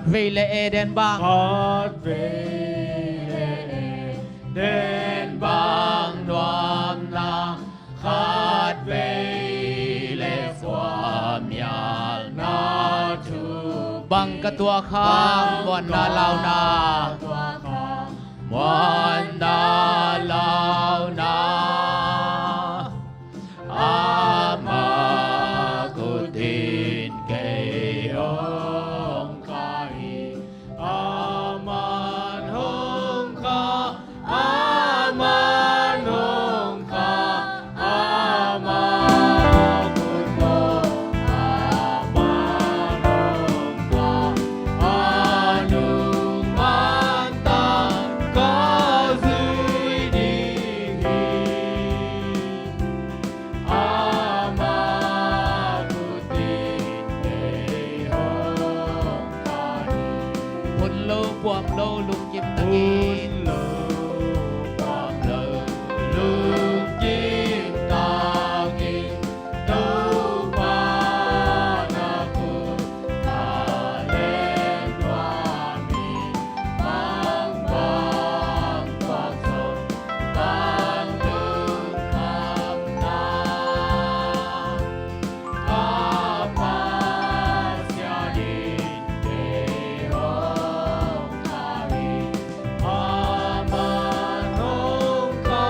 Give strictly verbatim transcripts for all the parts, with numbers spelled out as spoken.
Vei le Eden bang. Khat vei le Eden bang nuamna, khat vei le khuamialna thu. Bang ka tuak hang muanna launa, muanna launa. Ama kutin kei hong kha hi. Aman hong kha, aman hong kha, ama kut lo, aman hong kha, a nung man tang ka zui ding hi. Ama kutin kei hong kha hi. Phun lo, puam lo, lungkim takin. Phun lo, puam lo, lungkim takin. Topa na kut ka leng nuam hi. Bang bang tuak zong, bang lungkhamna, ka Pasian in kei hong kha hi. Aman hong kha,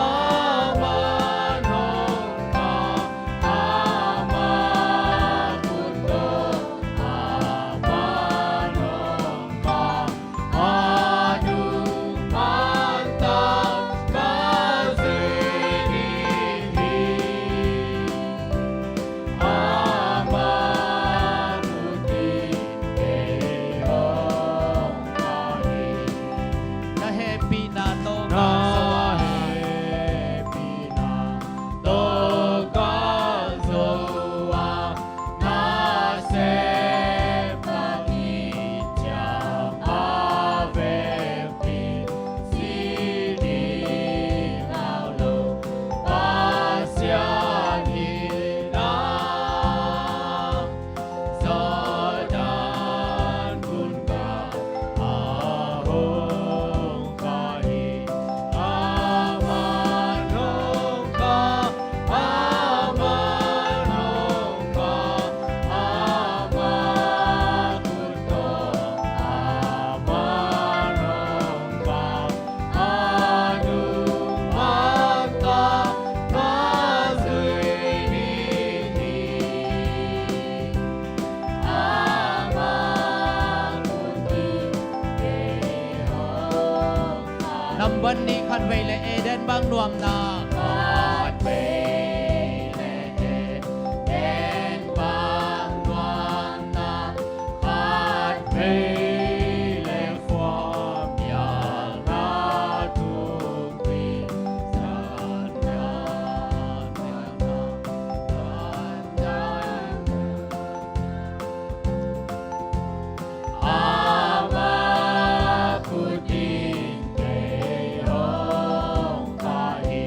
aman hong kha, ama kut lo, aman hong kha, a nung man tang ka zui ding hi. Ama kutin kei hong kha hi. Na hehpihna tawh ka zo a, na hehpihna tawh ka zo a, na sem ka kiciam a vekpi si ding ngau lo Pasian hi na. Satan gun ka a hong kha hi. Aman hong kha, aman hong kha, ama kut lo, aman hong kha, a nung man tang ka zui ding hi. Ama kutin kei hong kha hi. Nambat nih, khat vei le Eden bang nuamna. Khat vei le Eden bang nuamna, khat vei le khuamialna thukpi, sanna, sanna, sanna. Ama kutin kei hong kha hi.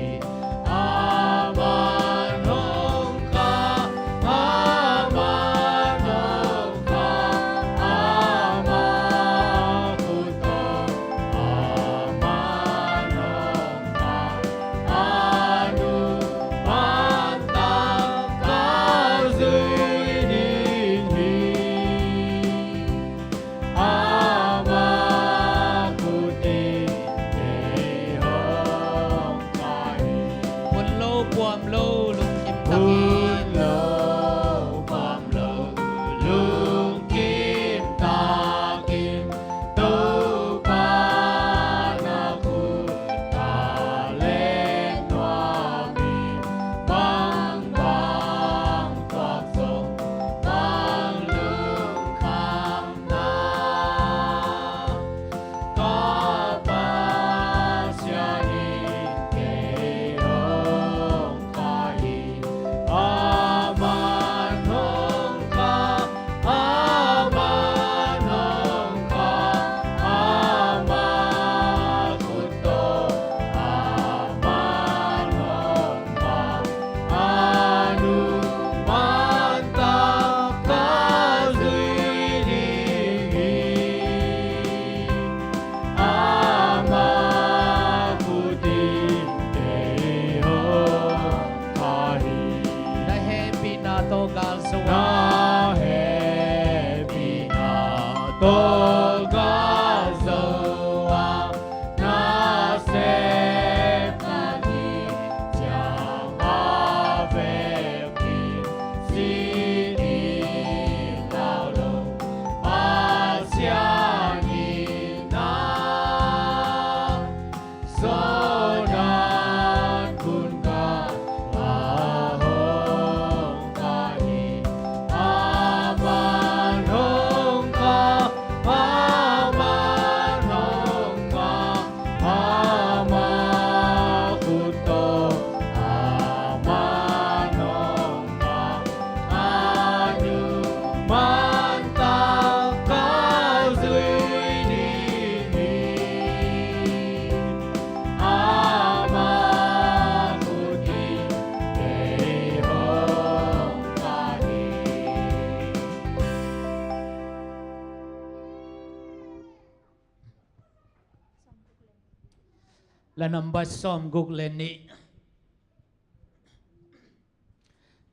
La nambat sawmguk le nih.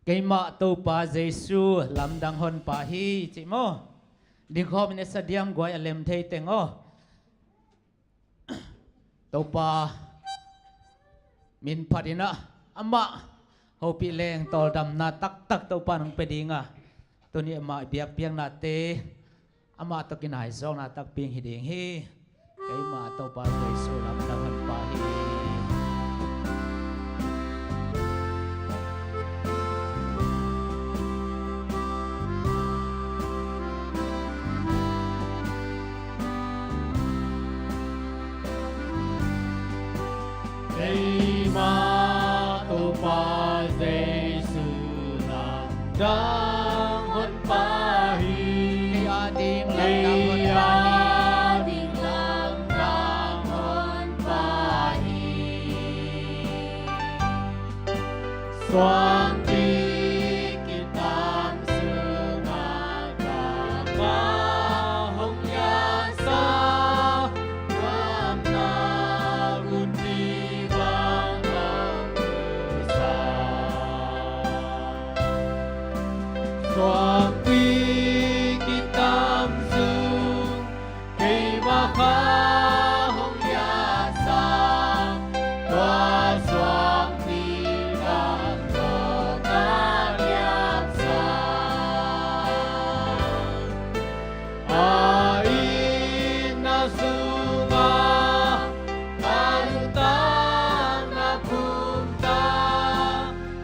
Keimah Topa Jesu lamdang honpa hi, cih maw? Dingkhawm in i sa diam guai a lem thei teng aw. Topa min phat in ah, amah hopih leng tawldamna taktak Topa nong pia ding a, tuni amah i biakpiaknate amah tawh kinaizawkna takpi hi ding hi. Keimah Topa Jesu lamdang honpa hi. Keimah Topa Jesu lamdang honpa hi. Kei a ding lamdang honpa hi. Kei a ding lamdang honpa hi. Suangpi kitam sungah ka hong liansa, gamna gunpi bang hong lusa. Suangpi kitam sung keimah kha hong liansa, tua suangpi dang tawh ka liansa. A itna sungah ka lungtang na pumta,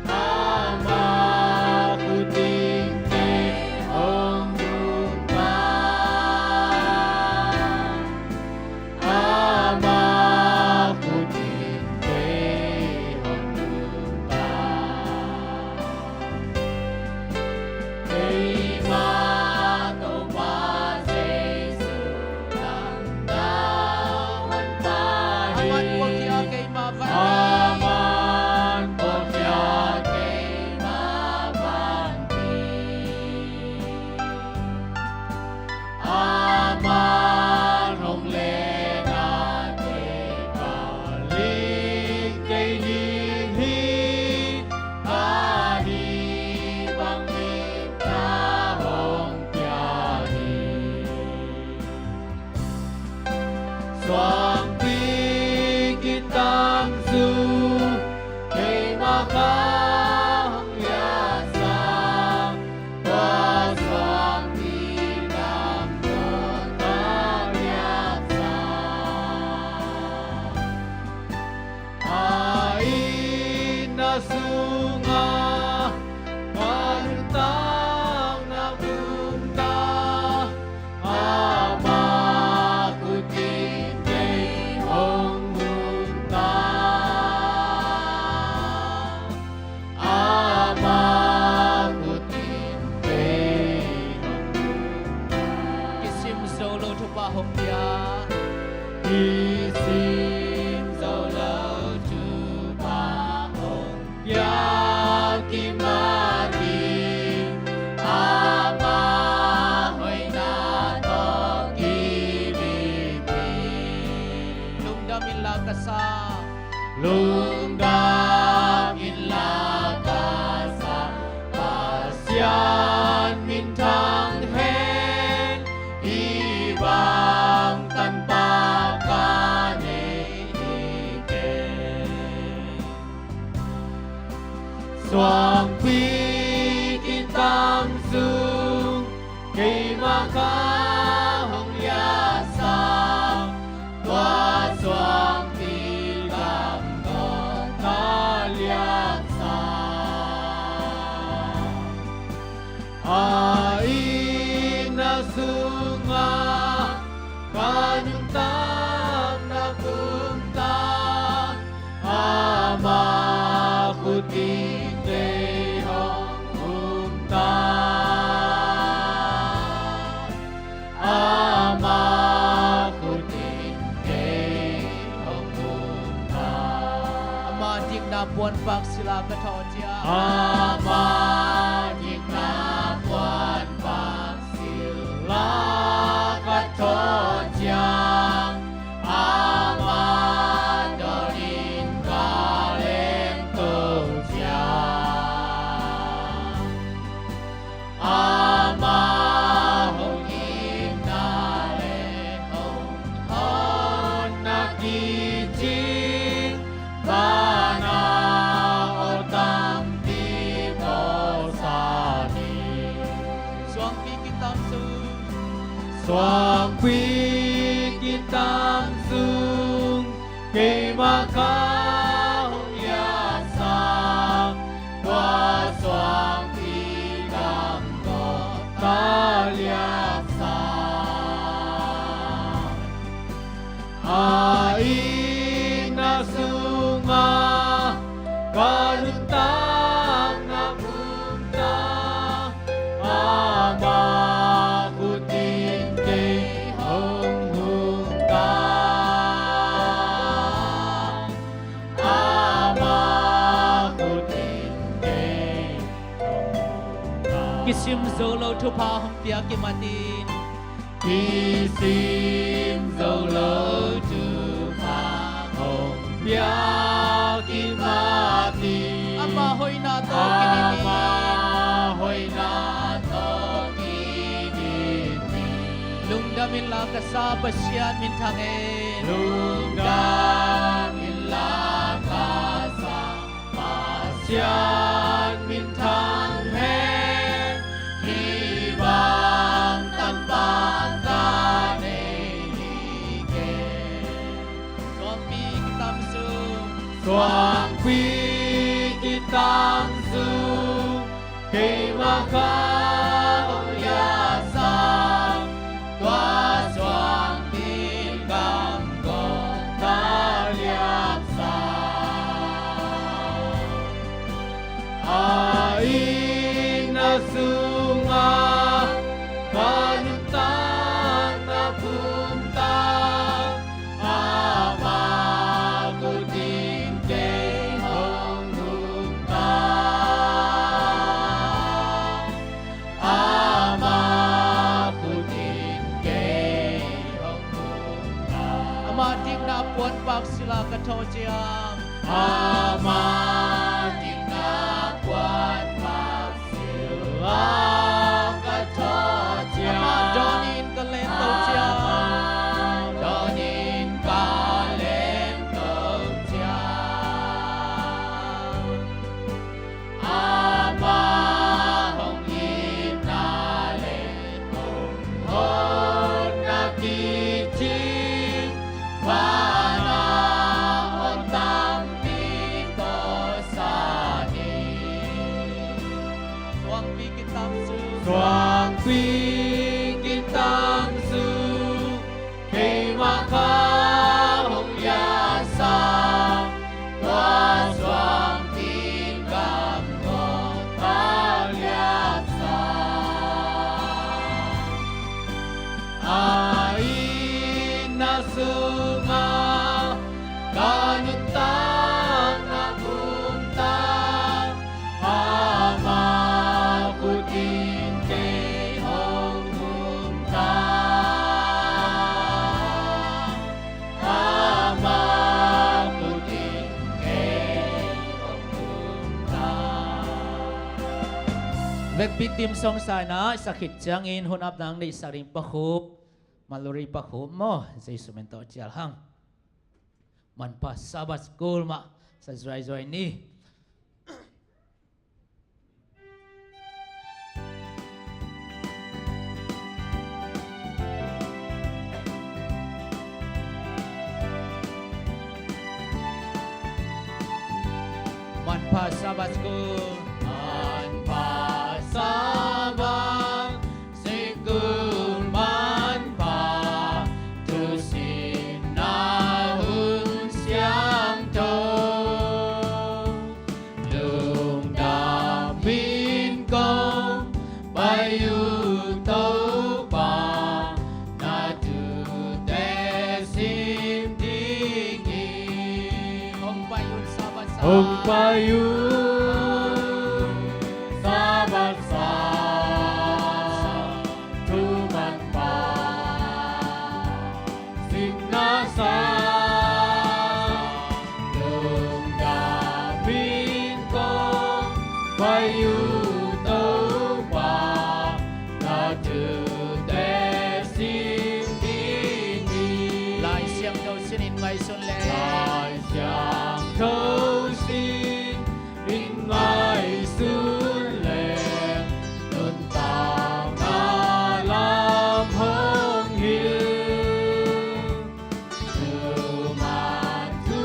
ama khut in kei hong nungta. Ama khut in kei hong nungta. Keimah Topa Jesu lamdang honpa hi. Aman puakhia keimah vanpi. Aman puakhia keimah vanpi. Aman hong lehna te ka ling kei ding hi. Ahi bangin ka hong pia hi. Suangpi kitam sung keimah kha hong liansa, tua suangpi dang tawh ka liansa. A itna sungah ka lungtang na pumta, ama khut in kei hong nungta. Ama khut in kei hong nungta. Kisim zo lo thupha hong pia. Kisim zo lo thupha hong pia, kimat in ama hoihna tawh kibit hi. Lungdam inla ka sa. Lungdam inla ka sa, Pasian minthang hen, hih bang tanpa ka nei hi kei. Suangpi kitam sung keimah kha hong liansa, tua suangpi dang tawh ka liansa. A itna sungah ka nungta na pumta, ama khut in kei hong nungta. Ama khut in kei hong nungta. Ama dikna puanpak sila ka thawh ciang. Ama dikna puanpak sila ka thawh ciang. Ama tawh Maka hong liatsak, tua suangpi gamgawh ta liatsak. A itna sungah ka nuntakna pumtak, ama khut in kei hong nungta. Ama khut in kei hong nungta. Kisim zo lo thupha hong pia kimat in. Kisim zo lo thupha hong pia kimat in. Ama hoihna tawh kidin in. Ama hoihna tawh kidin in. Lungdam inla ka sa Pasian minthang in. Lungdam inla ka sa Pasian minthang hen. Hih bang tampang ka nei hi kei. Suangpi kitam sung. Suangpi kitam sung. Keimah kha hong liatsak, tua suangpi in gamgawh ka liatsak. A itna sungah ka nuntakna pumtak, ama khut in kei hong nungta. Ama khut in kei hong nungta. Ama dikna puanpak sila ka thawh ciang. Ama dikna puanpak sila ka thawh ciang. Ama dawn in ka lento ciang. Ama dawn in ka lento ciang. Ama hong itna le hong honna kicing, van a aw tampi tawh sa ni. Suangpi kitam sung. Suangpi kitam sung. Keimah kha hong liatsak, tua suangpi in gamgawh ka liatsak. A itna sungah ka nuntakna pumtak, ama khut in kei hong nungta. Ama khut in kei hong nungta. Vekpi theme song sa ing a, i sak khit ciangin hun ap nang neihsak ding pakhup, Maluri pakhup maw, Jesu min tawh cial hang. Manpha Sabbath School mah sa zuaizuai ni. Manpha Sabbath School. Manpha Sabbath Sikul manpha, thusinna hun siangtho. Lungdam in kong pai uh Topa, na thute sim ding hi. Hong pai un Sabbath sang. Hong pai un Sabbath sang, thu manpha, sikna sang, lungdam in kong pai uh Topa, na thute sim ding hi. Lai Siangtho sinin ngaihsun le. Lai Siangtho sinin ngaihsun le, nuntakna lam hong hilh. Thuman thu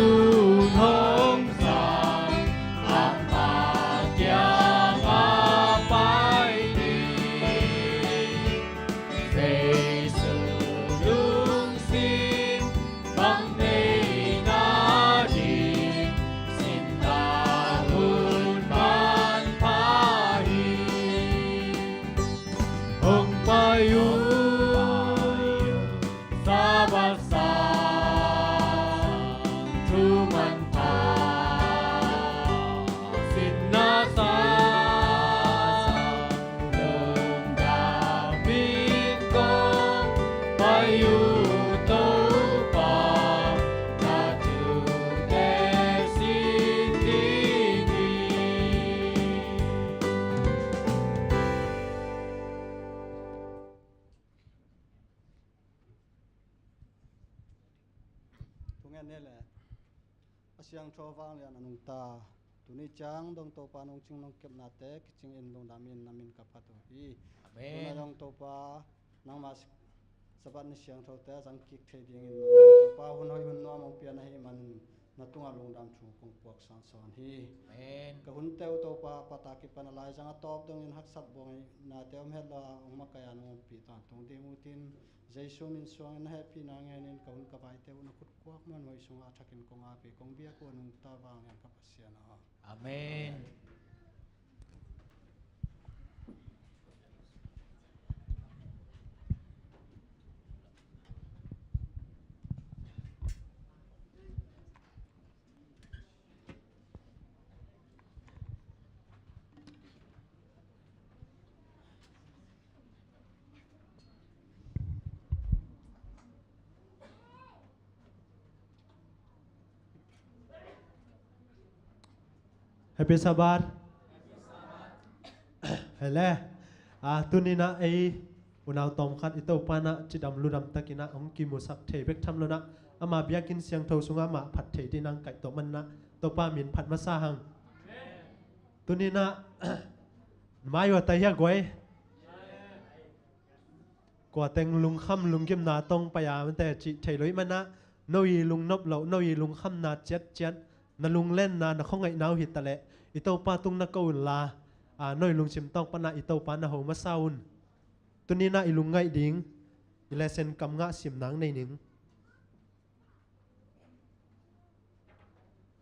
Hun hong zang, amah kiangah pai ding. Jesu lungsim bang nei nading, sinna hun manpha hi. Hong pai un, Sabbath sang thu manpha, sinna sang lungdam in kong pai uh, Topa, na thute sin ding hi. Thungen ne le a siangtho vanglian a nungta tuni ciang dong Topa nong cing nong kepnate kicing in lungdam in na min ka phat uh hi. Amen. Tuna dong Topa nangmah Sabbath ni siangthote a zang kik thei dingin Topa hun hoih hun nuam hong pian ahih manin na tungah lungdam thu kong puak sawnsawn hi. Amen. Ka hunte uh Topa pata kipan a laizang a tawp dongin haksat buanginate om het lo a hong makaih a nong ompih tawntung ding uh tin Jesu min suangin na hehpihna ngenin ka hun ka vaite uh na khut kuak muanhuai sungah a thakin kong api kong biak uh a nungta vanglian ka Pasian aw. Amen. Happy Sabbath. Hele. Ah, tuninah ei unau tawmkhat i Topa nah cidam ludam takinah hong kimusak thei bek tham lonah ama biakinn siangtho sungah mah phat thei dinah kaih tawh manah Topa min phat masa hang. Tuninah mai ua tai hia guai. Kua teng lungkham lunggimna tong pai a mate cih thei lo ih manah no i lungnop loh no i lungkhamna ciatciat na lunglenna na khuangaihna uh hi taleh i Topa tung na ko unla, a, no i lungsim tawng panah i Topa na ho masa un. Tuninah i lungngaih ding i lesen kam ngah simnang nei ning.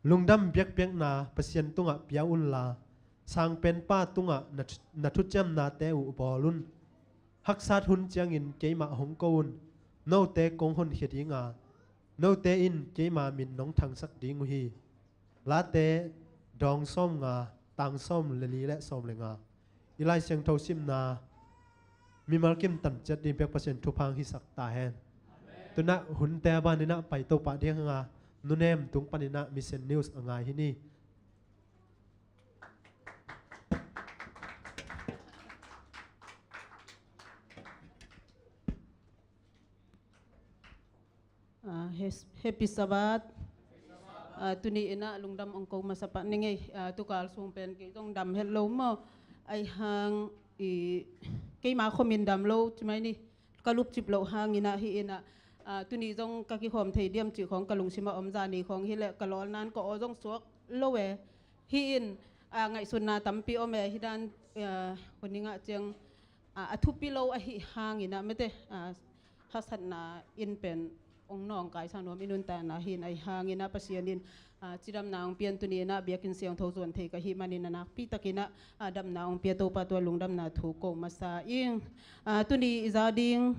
Lungdam biakpiakna Pasian tungah pia unla, sangpenpa tungah na thu-, na thuciamnate uh bawl un. Haksat hun ciangin keimah hong ko un. Note kong honkhia dinga, note in keima min nong thangsak ding uh hi. Late dawng sawm nga, tang sawm le li le sawm le nga. I Lai Siangtho simna mimal kim tanciat ding piak Pasian thupha hong hisak ta hen. Tunah hunte a baninah pai to pah ding hanga nunem tung paninah Mission News a ngai hi ni. Ah, hes-, Happy Sabbath. Ah, tuni inah lungdam ong ko masa pah ni ngei. Ah, tukal sung pen kei zong dam het lo maw. Ai hang i keima khomin dam lo cimai ni. Ka lupcip loh hang inah hi inah. Ah, tuni zong ka kikhawm thei diam cih khawng ka lungsim a om zani khawng hileh ka lawlnan ka aw zong suak lo e. Hi in, ah, ngaihsutna tampi om e hi dan, ah, hun i ngah ciang a, a thupi lo ahi hangin ah mate, a, haksatna in pen ong nawngkai sa nuam i nuntakna hi in ahi hangin ah Pasian in, a, cidamna ong pian tuni inah biakinn siangtho zuan thei ka hih manin a nakpi takin ah, a, damna ong pia Topa tua lungdamna thu ko masa ing. A, tuni i za ding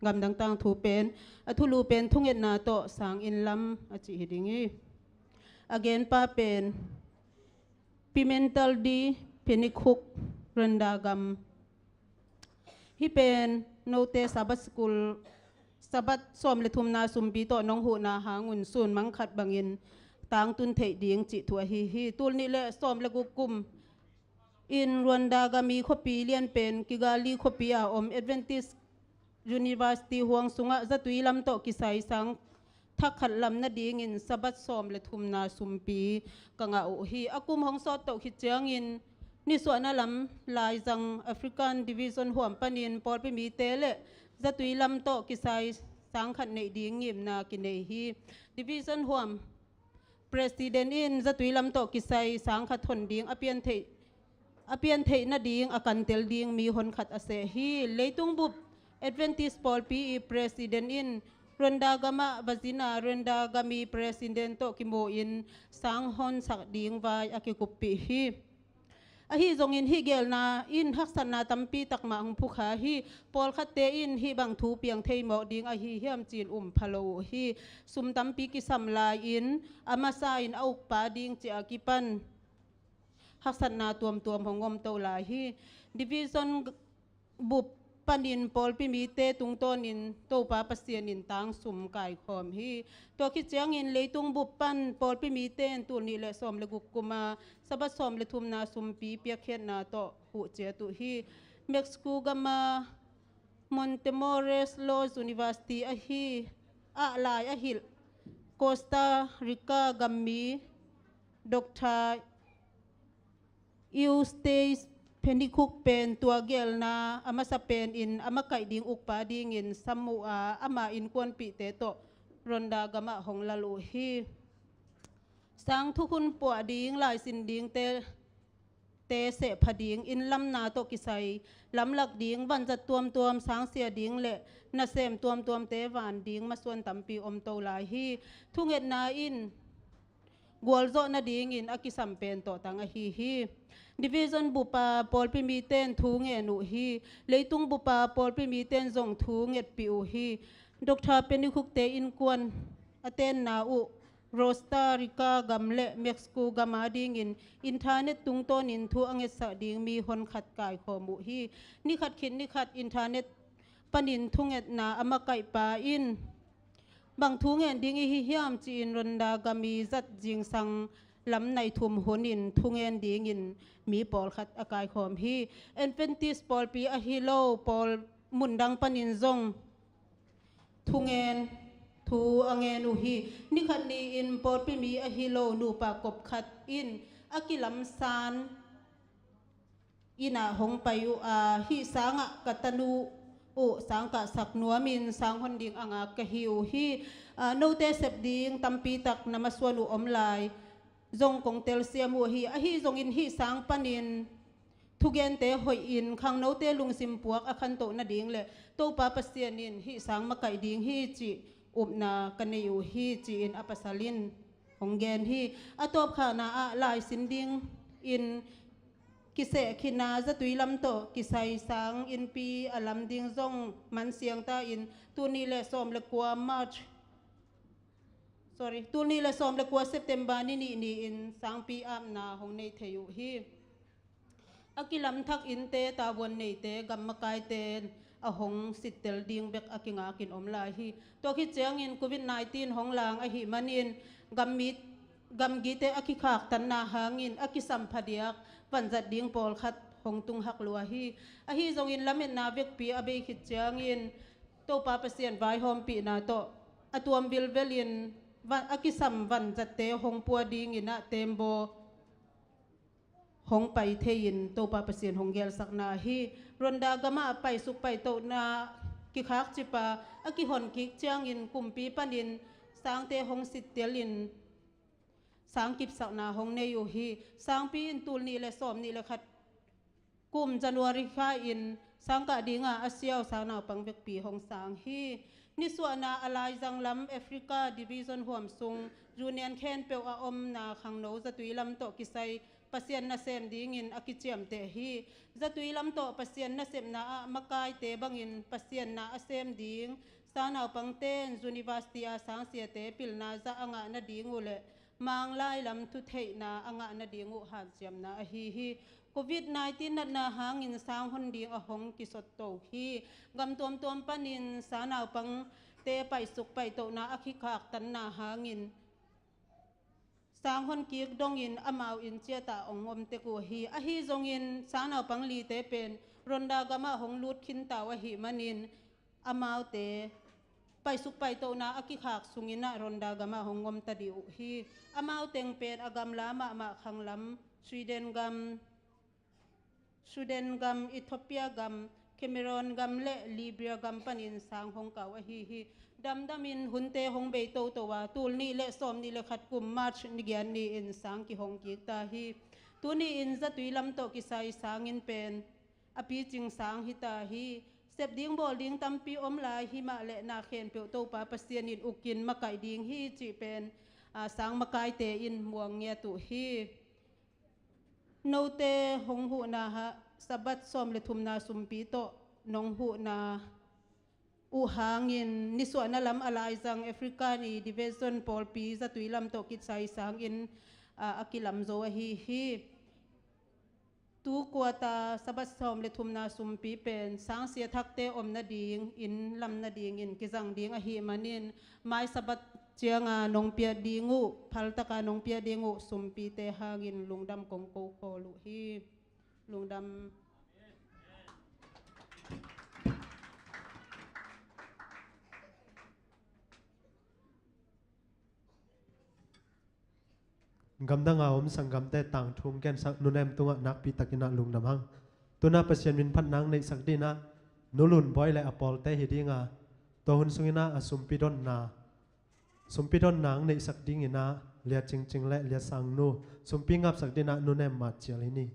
gamdang tangthu pen a thulu pen thungetna tawh sang inn lam a cih hi ding hi. A genpa pen Pimental di Penikhuk, Rwanda gam. Hih pen note Sabbath School, Sabbath sawm le thumna sumpi tawh nong huhna hangun sun mang khat bangin tangtun theih ding cih thu ahi hi. Tul nih le sawm le guk kum in Rwanda gam i khuapi lian pen Kigali khuapi a om Adventist University huang sungah zatui lam tawh kisai sang thak khat lam nadingin Sabbath sawm le thumna sumpi ka ngah uh hi. A kum hong sawt toh khit ciangin nisuahna lam laizang African Division huam panin pawlpi mite le zatui lam tawh kisai sang khat neih ding ngimna kinei hi. Division huam President in zatui lam tawh kisai sang khat hon ding a pian theih, a pian theih nading a kantel ding mi hon khat a seh hi. Leitung bup Adventist pawlpi i President in Rwanda gamah vazina Rwanda gami President tawh kimu in sang honsak ding vai a kikuppih hi. Ahi zongin hih gelna in haksatna tampi takmah hong phukha hi. Pawlkhatte in hih bang thu piang thei mawk ding ahi hiam ci-in um pha lo uh hi. Sum tampi kisam lai-in a masa in a ukpa ding ci-a kipan haksatna tuamtuam hong om to lai hi. Division bup panin pawlpi mite tungtawnin Topa Pasian in tang sum kaikhawm hi. Tua khit ciangin leitung bup pan pawlpi mite in tul nih le sawm le guk kuma Sabbath sawm le thumna sumpi piakkhiatna tawh huh ciat uh hi. Mexico gama Montemorelos University ahi ah lai a hilh Costa Rica gammi Doctor Eustace Penicuik pen tua gelna a masa pen in a makaih ding ukpa dingin sam uh a, ama innkuanpihte tawh Rwanda gamah hong lal uh hi. Sang thukhun puah ding, laisin dingte te sehpha ding, innlamna tawh kisai lamlak ding, vanzat tuamtuam sangsia ding le nasem tuamtuamte van ding masuan tampi om to lai hi. Thungetna in gualzawh nadingin a kisam pen tawhtang ahi hi. Division bupa pawlpi miten thu ngen uh hi. Leitung bupa pawlpi miten zong thu ngetpih uh hi. Doctor Penicuik te innkuan a tenna uh Costa Rica gam le Mexico gam adingin internet tungtawnin thu a ngetsak ding mi hon khat kaikhawm uh hi. Ni khat khit ni khat internet panin thungetna a makaihpa in bang thu ngen ding i hi hiam ci-in Rwanda gami zat zingsang lam nai thum hunin thu ngen dingin mi pawlkhat a kaikhawm hi. Adventist pawlpi ahi lo pawl mundang panin zong thu ngen, thu a ngen uh hi. Ni khat ni-in pawlpi mi ahi lo nupa kop khat in a kilamsan inn ah hong pai uh a, hih sangah ka tanu uh sang kahsak nuamin sang hon ding a ngak ka hi uh hi. Aa, note sep ding tampi tak na masuan uh om lai zong kong telsiam uh hi. Ahi zongin hih sang panin thugente hoihin khangnote lungsim puak a khantoh nading le Topa Pasian in hih sang makaih ding hi cih upna ka nei uh hi ci-in a pasal in hong gen hi. A tawpkhana ah laisin dingin kiseh khina zatui lam tawh kisai sang innpi a lam ding zong man siangta in tul nih le sawm le kua March, sorry, tul nih le sawm le kua September ni nih ni-in sangpi apna hong nei thei uh hi. A kilamthak innte, tavuan neite, gam makaite a hong sittel ding bek a kingakin om lai hi. Tua khit ciangin covid nineteen hong lang ahih manin gammi, gamgite a kikhaktanna hangin a kisam phadiak vanzat ding pawlkhat hong tunghak lua hi. Ahi zongin lametna vekpi a bei khit ciangin Topa Pasian vaihawmpihna tawh a tuam vilvelin van, a kisam vanzatte hong pua dingin ah tembaw hong pai thei-in Topa Pasian hong gelsakna hi. Rwanda gamah paisuk paitohna kikhak cipa a kihon kik ciangin kumpi panin sangte hong sittelin sang kipsakna hong nei uh hi. Sangpi in tul nih le sawm nih le khat kum January kha in sangkah dinga a siau sangnaupang vekpi hong sang hi. Nisuahna a laizang lam Africa Division huam sung Union khempeuh a omna khangno zatui lam tawh kisai Pasian nasem dingin a kiciamteh hi. Zatui lam tawh Pasian nasepna ah makaite bangin Pasian na a sem ding sangnaupangten university a sangsiate pilna zah a ngah nading uh le Manglai lam thutheihna a ngah nading uh hanciamna ahi hi. Covid nineteen natna hangin sang hon ding a hong kisotto hi. Gam tuamtuam panin sangnaupangte paisuk paitohna a kikhaktanna hangin sang hon kik dongin amau inn ciatah hong om tek uh hi. Ahi zongin sangnaupang lite pen Rwanda gamah hong lut khinta uh ahih manin amaute paisuk paitohna a kikhak sungin ah Rwanda gamah hong om ta dih uh hi. Amau teng pen a gamla mahmah khanglam Sweden gam, Sudan gam, Ethiopia gam, Cameroon gam le Libya gam panin sang hong kah uh ahi hi. Damdamin hunte hong bei toto a, tul nih le sawm nih le khat kum March ni giat ni-in sang kihong kik ta hi. Tuni-in zatui lam tawh kisai sangin pen a picing sang hi ta hi. Sep ding bawl ding tampi om lai hi mah leh, na khempeuh Topa Pasian in ukin makaih ding hi cih pen, a, sang makaite in muang ngiat uh hi. Note hong huhna ha, Sabbath sawm le thumna sumpi tawh nong huhna uh hangin nisuahna lam a laizang Africa ni division pawlpi zatui lam tawh kisai sangin, a, a kilam zo ahi hi. Tu kuata Sabbath sawm le thumna sumpi pen sangsia thakte om nadingin lam nadingin kizang ding ahih manin, mai Sabbath cianga nong piat ding uh, phaltaka nong piat ding uh sumpite hangin lungdam kong ko khawl uh hi. Lungdam. Gamdanga om sanggamte tangthu hong gensak Nu Nem tungah nakpi takin ah lungdam hang. Tuna Pasian min phatna hong neihsak dingin ah Nu Lun Bawi le a pawlte hi dinga, tua hun sungin ah a sumpi donna, sumpi donna hong neihsak dingin ah Lia Cing Cing le Lia Sang Nu, sumpi ngapsak dingin ah Nu Nem Mat Cial hi ni.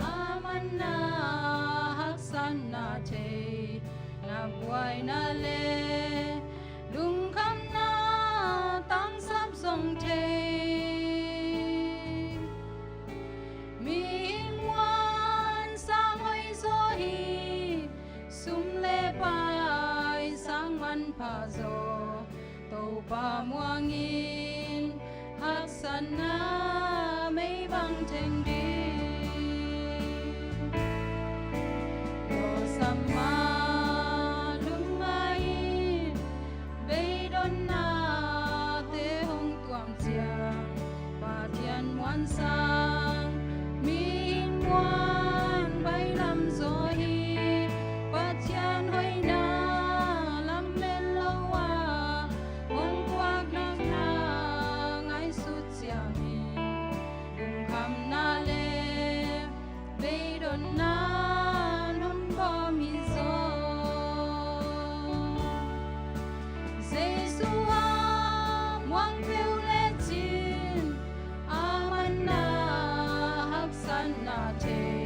A manna haksatna thei, na buaina le lungkhamna tangsap zong thei. Mihing muan sang hoi zaw hi, sum le pai sang manpha zaw. Topa muangin haksatna mei bang theng ding. Lawsam a lum a in beidonnate hong tuam ciang, Pathian muan sang mihing muan bailam zaw hi. Pathian hoihna lamen lo a hong puak nakna ngaihsut ciangin, lungkhamna le beidonna nong bawm hi zaw. Jesu a muang pheu lecin, a manna haksatna thei,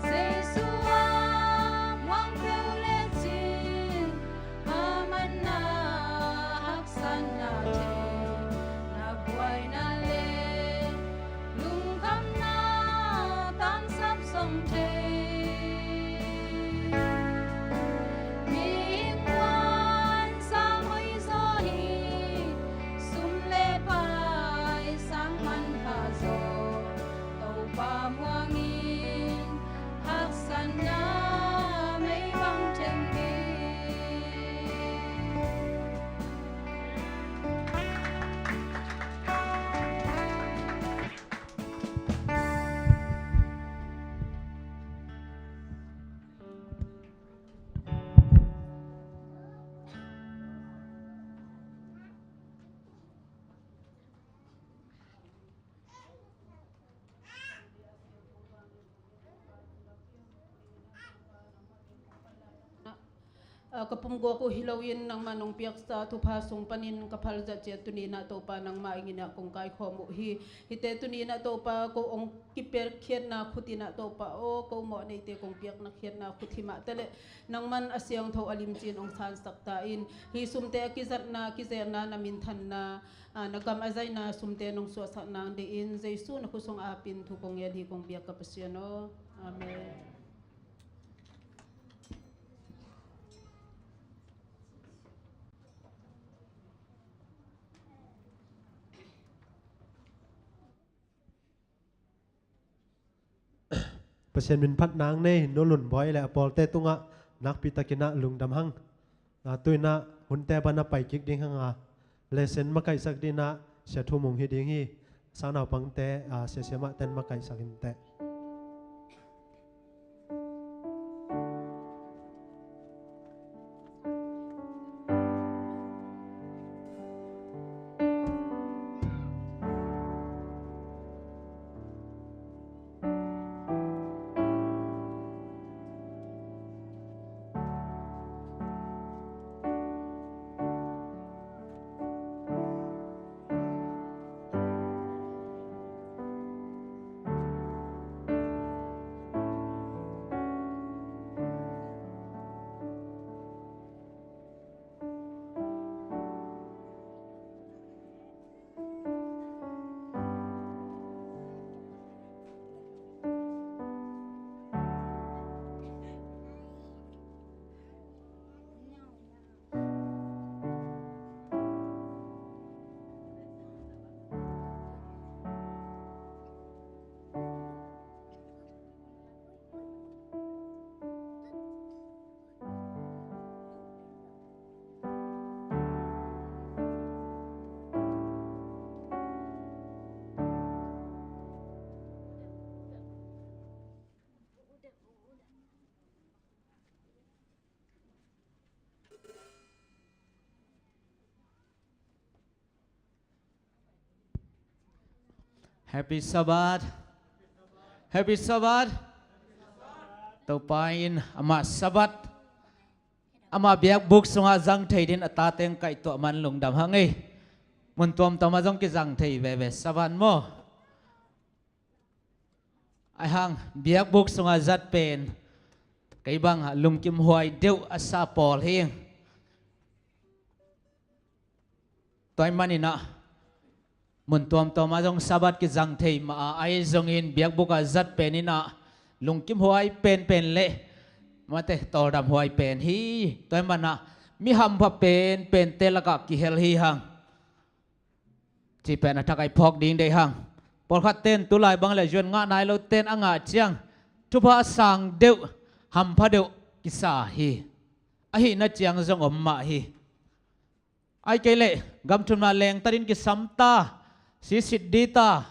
Jesu a muang peuh lecin, a manna haksatna thei, na buaina le lungkhamna tansap zong thei. Mihing muan sang hoih zaw hi, sum le pai sang manpha zaw, Topa muangin haksatna mei bang theng ding. A, ka pumguak uh hi loin nangmah nong piaksa thupha sung panin ka phal zat ciat tuni-in ah Topa nangmah ing in ah kong kaikhawm uh hi. Hihte tuni-in ah Topa ko hong kipiakkhiatna khut in ah Topa aw, ko mawh neite kong piakna khiatna khut hi mah taleh nangman a siangtho a limci-in hong sansak ta in. Hih sumte a kizatna kizelna na minthanna, a, na gam a zaina sumte nong suahsak nang dingin Jesu na khut sung apin thu kong ngen hi kong biak ka Pasian aw. Amen. Pasian min phat nang nei, Nu Lun Bawi le a pawlte tungah nakpi takin ah lungdam hang. A, tu-in ah hunte pan a pai kik ding hang a, lesson makaihsak dingin ah Sia Thu Mung hi ding hi. Sangnaupangte, a, sia siamahten makaihsak inteh. Happy Sabbath. Happy Sabbath. Topa in amah Sabbath, amah biakbuk sungah zang thei dingin a tate hong kaihtuah man lungdam hang ei. Mun tuamtuam ah zong kizang thei veve Sabbath maw. Ahi hang biakbuk sungah zat pen kei bang ah lungkimhuai deuh a sa pawl hi. Tua ahih manin ah mun tuamtuam ah zong Sabbath kizang thei mah a, ahi zongin biakbuk ah zat pen in ah lungkimhuai penpen le mate tawldamhuai pen hi. Tua ahih manin ah mi hampha penpente lakah kihel hi hang. Cih pen a thak ah i phawk ding deih hang. Pawlkhat ten tulai bang le zuan ngah nai lo ten a ngah ciang thupha a sang deuh, hampha deuh kisa hi. Ahihna ciang zong om mah hi. Ahih kei leh gam thumna lengta dingin kisam ta, sisit ding ta,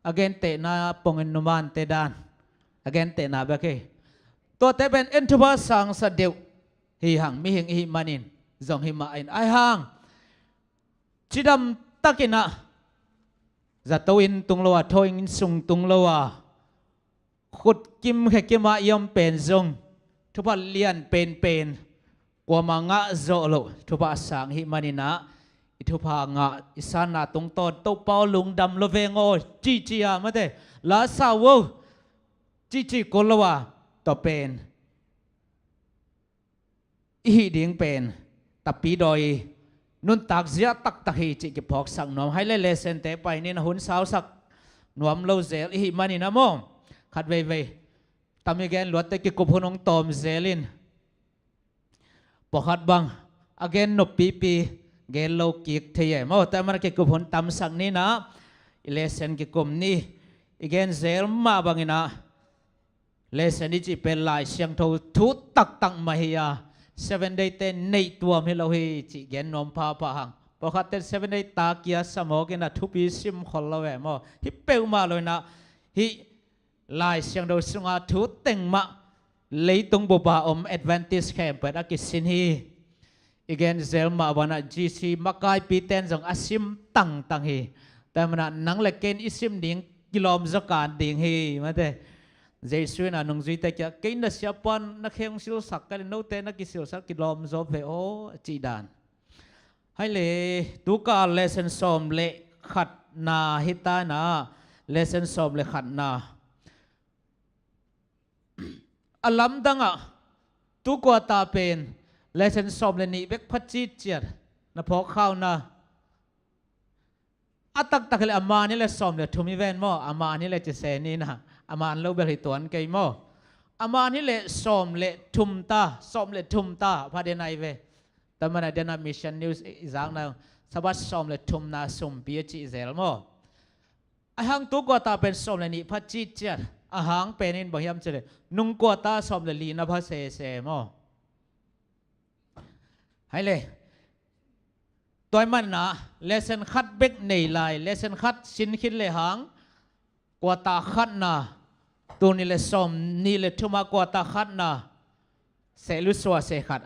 a gentehna pongin numante dan a gentehna bek hi. Tuate pen en thupha sangsa deuh hi hang, mihing i hih manin zong hi mah in. Ahi hang cidam takin ah zato inn tung lo a, thaw inn sung tung lo a, khut kim khe kim ah i om pen zong thupha lian penpen kuamah ngah zawh loh thupha a sang i hih manin ah i thupha ngah, i sanna tungtawn Topa aw lungdam lo veng aw, cici a mate, la sa uh aw, cici kul lo a, tua pen i hih ding pen tapi dawi nuntak zia taktak hi cih kiphawksak nuam. Hai le lesson te pai ni, na hun sausak nuam lo zel i hih manin a maw, khat veivei tam i gen luatte kikup hun hong tawm zel in, pawlkhat bang a gen noppipi gen lo kik thei e maw. Tua mana kikup hun tamsak ni na, i lesson kikum ni, i gen zel mah bangin a lesson i cih pen Lai Siangtho thu taktak mah hi a, Seven Day te neih tuam hi lo hi cih gen nuam phapha hang. Pawlkhat ten Seven Day ta kia samawk in a thupi sim khol lo e maw. Hi peuhmah lo in a, hih Lai Siangtho sunga thu teng mah leitung bupa om Adventist khempeuh a kisin hi. I gen zel mah bangin a G C makaipi ten zong a sim tangtang hi. Tua mana nang le ken i sim ding kilawm zaw kan ding hi mate. Jesu in a nungzuite kia, kei na siapa na khe hong silsak ka le, note na kisilsak kilawm zaw ve aw, a cih dan. Hai le, tukal lesson sawm le khatna hi ta na, lesson sawm le khatna. A lamdang ah tu quarter pen lesson sawm le nih bek pha citciat, na phawk khau na. A taktak hi le a man hi le sawm le thum hi ven maw, a man hi le ci se ni na, a man lo bel hi tuan kei maw. A man hi le sawm le thum ta, sawm le thum ta, pha den ai ve. Tua mana den a Mission News i zak na, Sabbath sawm le thumna sumpi a cih zel maw. A hang tu quarter pen sawm le nih pha citciat, a hang pen in bang hiam cih le nung quarter sawm le lina pha sese maw. Hai le, tua mana lesson khat bek nei lai, lesson khat sin khit le hang quarter khatna, tuni le sawm nih le thuma quarter khatna sehlu sua se khat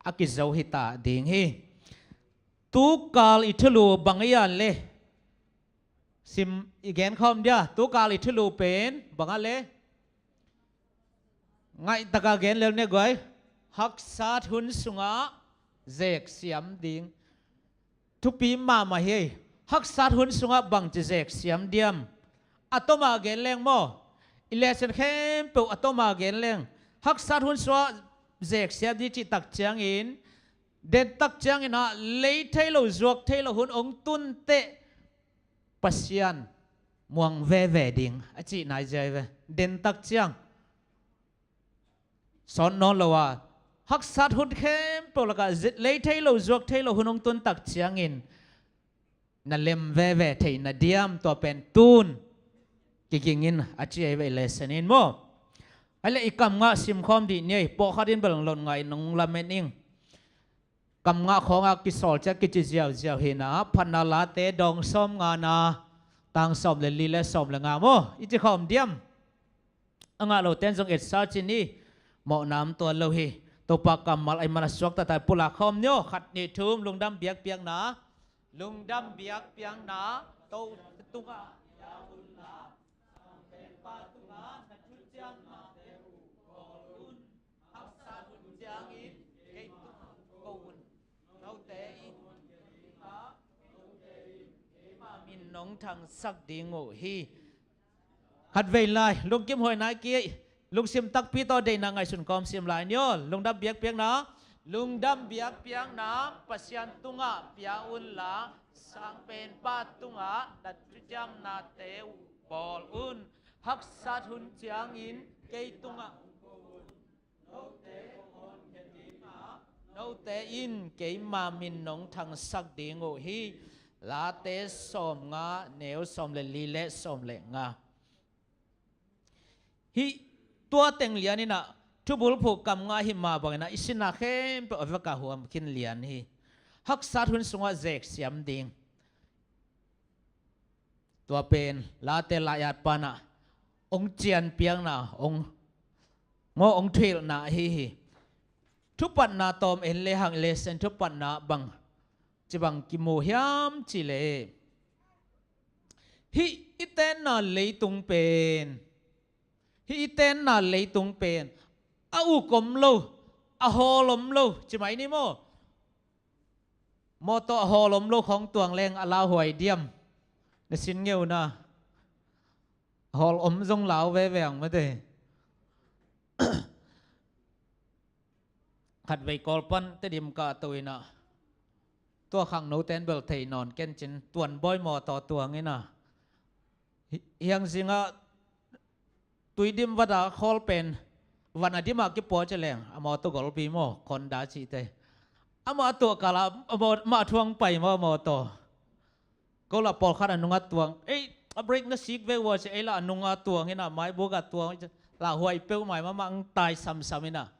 a kizo hi ta ding hi. Tukal i thulu bang a hi a le, sim i gen khawm dia, tukal i thulu pen bang a le, ngaih taka gen lel ne guai. Haksat hun sungah zek siam ding. Thupi mahmah hi. Haksat hun sungah bangci zek siam diam? A toma gen leng maw, i lesson khempeuh a toma gen leng, haksat hun sungah zek siam ding cih tak ciangin, den tak ciangin ah lei thei lo zuak thei lo hun hong tun teh Pasian muang veve ding a cih nai ziai ve. Den tak ciang sawn nawn lo a, haksat hun khempeuh lakah lei thei lo zuak thei lo hun hong tun tak ciangin na lem veve theih na diam, tua pen tun kiging in a ci ei ve lesson in maw. Ai le i kam ngah simkhawm dih ni ei, pawlkhat in bel lot ngah in nong lamen ing. Kam ngah khawngah kisawl ciah kici ziauziau hi na, Phatna Late dawng sawm ngana, tang sawm le li le sawm le nga maw, i ci khawm diam? A ngah lo ten zong etsa ci ni. Mawhna om tuan lo hi. Topa kammal a i man a suakta tai pulak khawm ni aw. Khat nih thum, lungdam biakpiakna. Lungdam biakpiakna. To tungah pia unla, sangpenpa tungah na thuciamnate uh bawl un. Haksat hun ciangin kei tungah ko un. Note in keima min nong thangsak ding uh hi. Khat vei lai, lungkim huai nai kei, lungsim takpi tawh deihna ngaihsun kawm sim lai ni aw. Lungdam biakpiakna, lungdam biakpiakna Pasian tungah pia unla, sangpenpa tungah na thuciamnate uh bawl un. Haksat hun ciangin kei tungah note in keima min nong thangsak ding uh hi. Late sawm nga, neu sawm le li le sawm le nga. Hih tua teng lian in ah, thubulphuh kam ngah hi mah bangin ah, i sinna khempeuh a vekah huam khin lian hi. Haksat hun sungah zek siam ding. Tua pen Late lai-at pan ah hong cianpiakna, hong, maw, hong thuhilhna ahi hi. Thupatna tawm en le hang, lesson thupatna bang ci bang kimu hiam cih leh, hih i tenna leitung pen, hih i tenna leitung pen a uk om lo, a hawl om lo ci mai ni maw. Mawtaw a hawl om lo khawng tuang leng a lauhuai diam? Na sin ngeuna. A hawl om zong lau veve ang mate. Khatvei Kawl pan Tedim kahto inah, tua khangno ten bel thei nawn kencin Tuanbawi mawtaw tuang inah, hi-, hiang zingah Tuidim vata khawl pen van a dimah kipua ci leng, a mawtaw golpi maw, Honda cihte. Amah a tuah kala a maw-, mah thuang pai maw a mawtaw. Ko lah pawlkhat a nungah tuang. Ei, a brake na sik ve ua ci, ei lah a nungah tuang inah, maibuk ah tuang. Lauhuai peuhmah, mahmah ang tai samsam inah.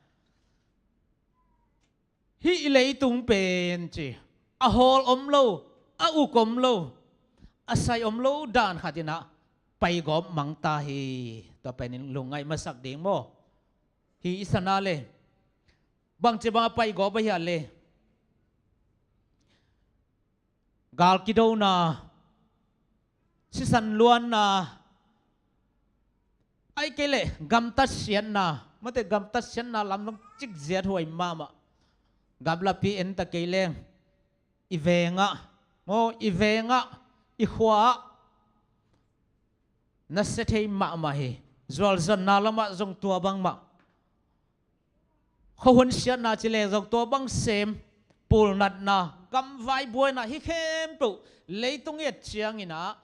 Hih i leitung pen ci, a hawl om lo, a uk om lo, a sai om lo dan khat inah paigawp mangta hi. Tua penin lungngaih masak ding maw? Hi i sana le. Bangci bang a paigawp a hia le? Gal kidona, sisan luanna, ai kei leh gamtat siatna, mate gamtat siatna lam dong cik ziat huai mahmah. Gamlapi enta kei leng i vengah, maw, i vengah, i khuaah na sia thei mahmah hi. Zualzonna lamah zong tua bangmah. Khuahun siatna ci leng zong tua bang sem, pulnatna, gamvai buaina, hih khempeuh leitung i et ciang inah,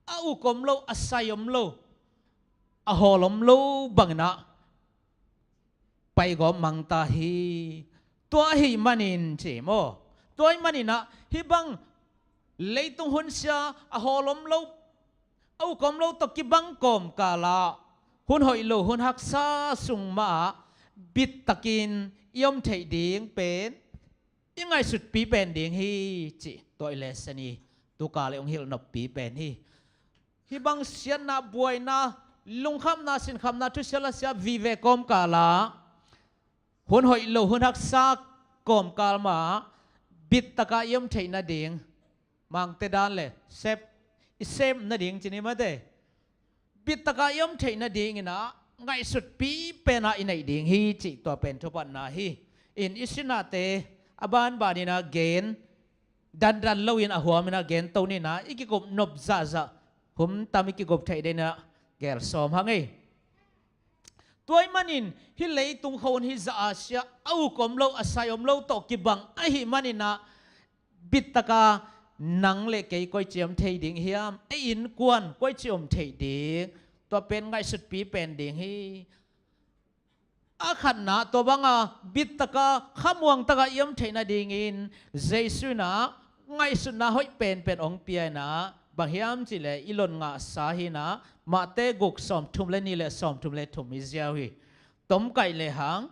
a uk om lo, a sai om lo, a hawl om lo bang inah paigawp mangta hi. Tua ahih manin ci maw? Tua ahih man inah hih bang leitung hun sia, a hawl om lo, a uk om lo tawh kibang kawmkalah, hun hoih lo, hun haksa sung mahah bittakin i om theih ding pen i ngaihsutpi pen ding hi, cih tua i lesson hi. Tuka le hong hilh noppi pen hi. Hih bang siatna, buaina, lungkhamna, sinkhamna, thusia lasia vive kawmkalah, hun hoih lo, hun haksa kawmkal mah bittaka i om theih nading, Mangte dan le sep, i sem nading ci ni mate. Bittaka i om theih nading inah ngaihsutpi pena i neih ding hi, cih tua pen thupatna hi. In i sinate a banban inah gen dandan lo in a huam inah gen to ni inah, i kikup nop zahzah, humtam i kikup theih ding inah gel sawm hang ei. Tua ahih manin hih leitung khuahun hih zah a sia, a uk om lo, a sai om lo tawh kibang ahih man inah, bittaka nang le kei koici om thei ding hiam? Ei innkuan koici om thei ding? Tua pen ngaihsutpi pen ding hi. A khatna, tua banga bittaka khamuangtaka i om theih nadingin Jesu inah ngaihsutna hoih penpen hong pia inah, bang hiam cih leh i lon ngahsa hi inah, Mate guk sawmthum le nih le sawmthum le thum i ziau hi. Tomkaih lehang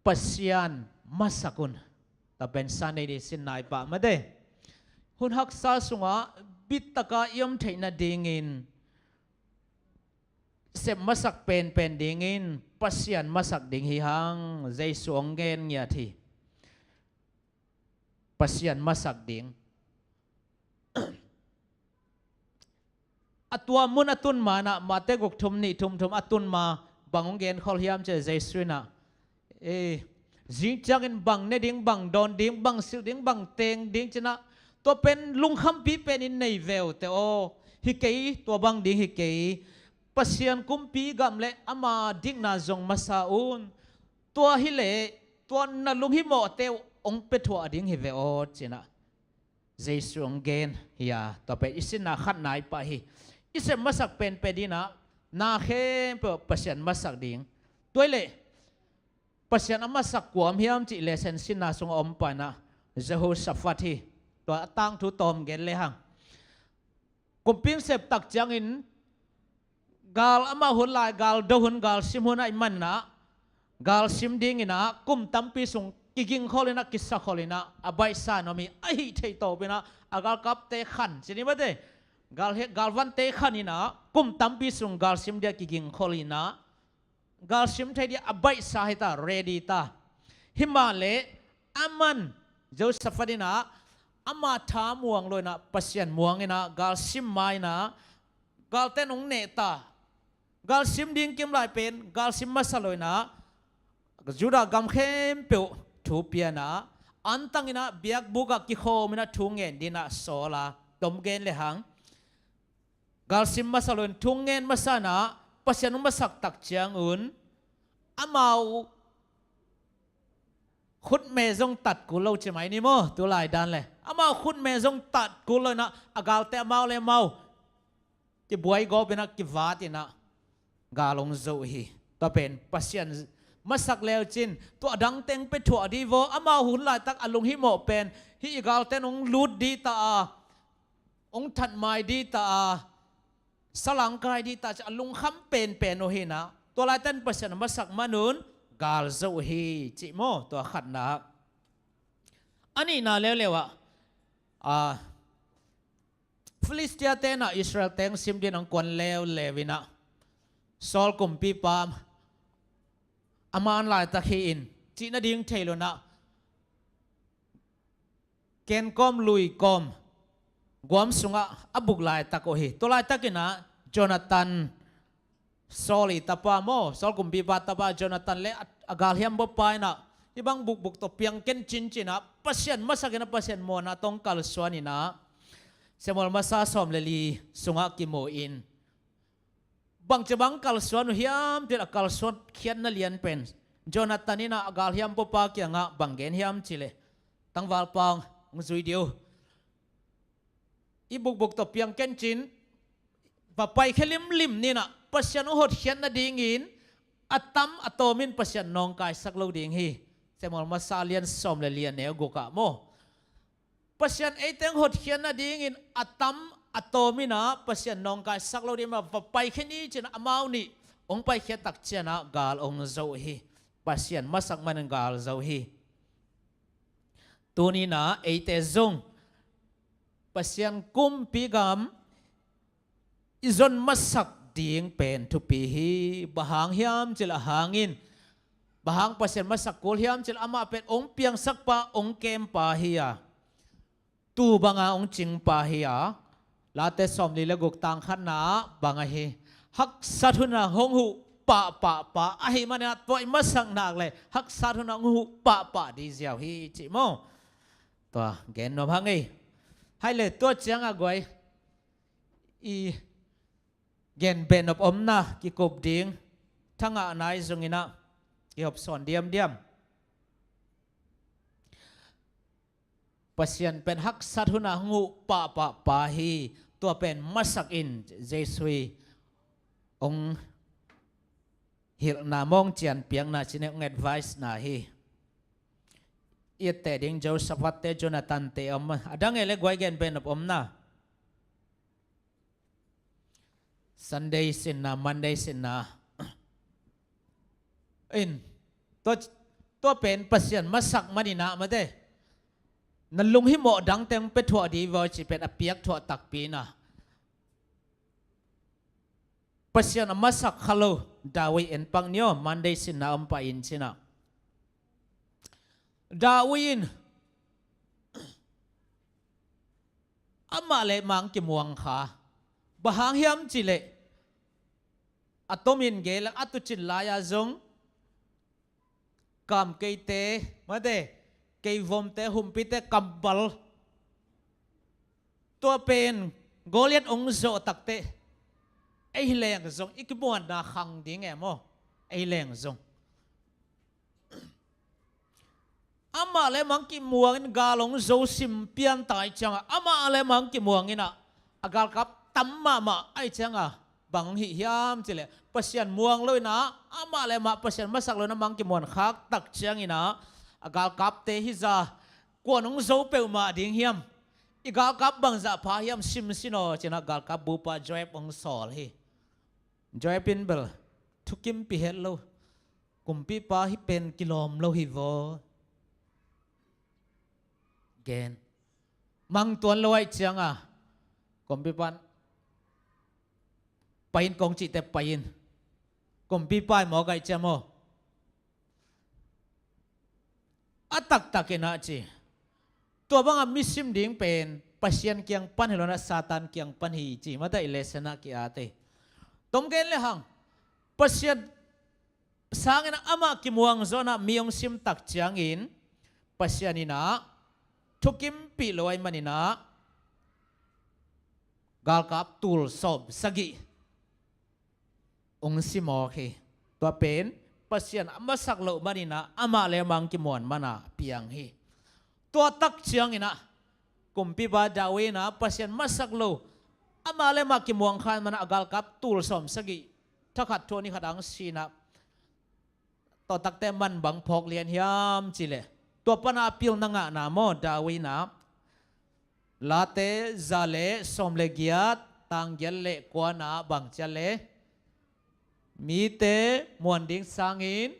Pasian masak un. Tua pen Sunday ni sin nai pah mate. Hun haksa sungah bittaka i om theih nadingin sep masak penpen dingin Pasian masak ding hi hang, Jesu hong gen ngiat hi. Pasian masak ding. A tua mun a tun ma inah, Mate guk thum nih thum thum a tun ma, bang hong genkhol hiam cih leh Jesu inah, e, zing ciangin bang ne ding, bang dawn ding, bang silh ding, bang teng ding ci inah, tua pen lungkhampi penin nei ve uh teh aw. Hi kei, tua bang ding hi kei. Pasian kumpi gam le ama dikna zong masa un. Tua hi leh tua na lunghimawhte uh hong pia thuah ding hi ve aw ci inah Jesu hong gen hi a, tua pen i sinna khatna i pah hi. I sep masak penpen ding inah na khempeuh Pasian masak ding. Tua hi leh Pasian a masak kua om hiam cih lesson sinna sungah om pah inah Jehoshaphat hi. Tua a tangthu tawm gen lehang, kumpi hong sep tak ciangin gal amah hun lai, gal do hun, gal sim hun ahih man inah, gal sim ding inah kum tampi sung kigingkhol inah, kisakhol inah, a baihsa in om hi. Ahih theih tawp inah a galkapte khan ci ni mate. Gal he, galvante khan inah kum tampi sung gal sim dia kigingkhol inah, gal sim thei dia a baihsa hi ta, ready ta. Hi mah leh aman, Jehoshaphat inah, ama tha muang lo inah, Pasian muang inah gal sim ma inah, galte in hong neh ta. Gal sim ding kim lai pen gal sim masa lo inah, Judah gam khempeuh thu pia inah, Antang inah biakbuk ah kikhawm inah thu ngen dinah sawl a, tom gen le hang. Galsim masa loin thu ngen masa inah Pasian hong masak tak ciangun amau khutme zong tat kul lo ci mai ni maw, tu lai dan le. Amau khutme zong tat kul lo inah a galte amau le amau kibuai gawp inah kivat inah gal hong zo hi. Tua pen Pasian masak leucin tua dang teng pia thuah di vaw, amau hun laitak a lunghimawh pen hih i galte in hong lut di ta a, hong that mai di ta a, salangkai di ta ci a lungkham penpen uh hi inah, tua laiten Pasian a masak manun gal zo uh hi cih maw, tua khatna. A nihna leuleu ah, a, Filistia te inah Israel teng sim din hong kuan leuleu inah Saul kumpipa a man laitak hi in cih nading thei lo inah kenkawm luikawm guam sungah a buk laitak uh hi. Tua laitak inah Jonathan, Saul i tapa maw, Saul kumpipa tapa Jonathan le a, a galhiam bawpa inah hih bang bukbuk tawh piang ken cin ci inah Pasian masak inah Pasian muanna tawh kalsuan inah Samuel masa sawm le li sungah kimu in, bangci bang kalsuan uh hiam cih leh a kalsuan khiatna lian pen Jonathan inah a galhiam bawpa kiangah bang gen hiam cih leh, tangvalpa hong zui dih uh, i bukbuk tawh piang ken cin, va paikhia limlim ni inah Pasian hong hotkhiat nadingin a tam a tawm in Pasian nawngkaisak lo ding hi. Samuel masa lian sawm le li a neu guk ah maw. Pasian eite hong hotkhiat nadingin a tam a tawm inah Pasian nawngkaisak lo ding mah, va paikhia ni ci inah amau nih hong paikhia tak ciangah gal hong zo hi. Pasian masak manin gal zo hi. Tuni inah eite zong Pasian kumpi gam i zon masak ding pen thupi hi. Bang hang hiam cih leh a hang in, bang hang Pasian masak kul hiam cih leh amah pen hong piangsakpa, hong kempa hi a, tuu banga hong cingpa hi a, Late sawm li le guk tang khatna ah bang ahi, haksat hun a hong huh pahpahpa ahih manin ah tua i masak nak leh haksat hun a hong huh pahpah ding ziau hi cih maw. Tua gen nuam hang ei. Hai le tua ciangah guai, i gen behnop omna kikup ding thangah nai zong inah kihop sawn diamdiam. Pasian pen haksat hun a hong huh pahpahpa hi. Tua pen masak in Jesu i hong hilhna maw, hong cianpiakna ci ni, hong advice na hi. I etteh ding Jehoshaphat te, Jonathan te om a, a dang ei le guai gen behnop omna. Sunday sinna, Monday sinna in, tua, tua pen Pasian masak manin ah mate, na lunghimawh dangte hong pia thuah ding vaw cih pen a piak thuah takpi in ah. Pasian a masak kha lo David en pak ni aw, Monday sinna om pah in ci-in ah. David in amah le amah hong kimuang kha. Bang hang hiam cih leh a tomin gei lak a tucin lai-a zong kamkeite, mate, keivomte, humpite, kambal, tua pen Goliath hong zawh takteh ei leng zong i kimuanna khang ding e maw? Ei leng zong. Amah le amah hong kimuang in gal hong zo sim pian ta ahih ciangah, amah le amah hong kimuang in ah, a galkap tam mahmah ahih ciangah, bang hong hih hiam cih leh Pasian muang lo in ah, amah le amah Pasian masak lo in ah, amah hong kimuan khak tak ciangin ah, a galkapte hih zah kuan hong zo peuhmah ding hiam? I galkap bangzah pha hiam, sim sin aw ci-in ah galkap bupa Joab hong sawl hi. Joab in bel thukimpih het lo. Kumpipa hih pen kilawm lo hi vaw. Gen. Mang tuan lo ahih ciangah kumpipa in pai in, kong cihte pai in. Kumpipa i mawk ahih ciang maw, a taktak in ah ci. Tua bangah mi sim ding pen Pasian kiang pan hi lo in ah, Satan kiang pan hi ci. Mate, i lesson ah ki-at hi. Tom gen le hang. Pasian sangin ah amah kimuang zawh in ah mi hong sim tak ciangin, Pasian in ah thukimpih lo ahih manin ah galkap tul sawm sagih hong simawk hi. Tua pen Pasian a masak loh manin ah amah le amah hong kimuan man a piang hi. Tua tak ciangin ah kumpipa David in ah Pasian masak lo, amah le amah kimuang kha ahih manin ah galkap tul sawm sagih, thakhat thu a ni khat ah hong si in ah, tua takte man bang phawk lian hiam cih leh, tua pan a pilna ngahna maw, David in ah Late za le sawm le giat, tang giat le kua na bang ci a leh, mite muan ding sangin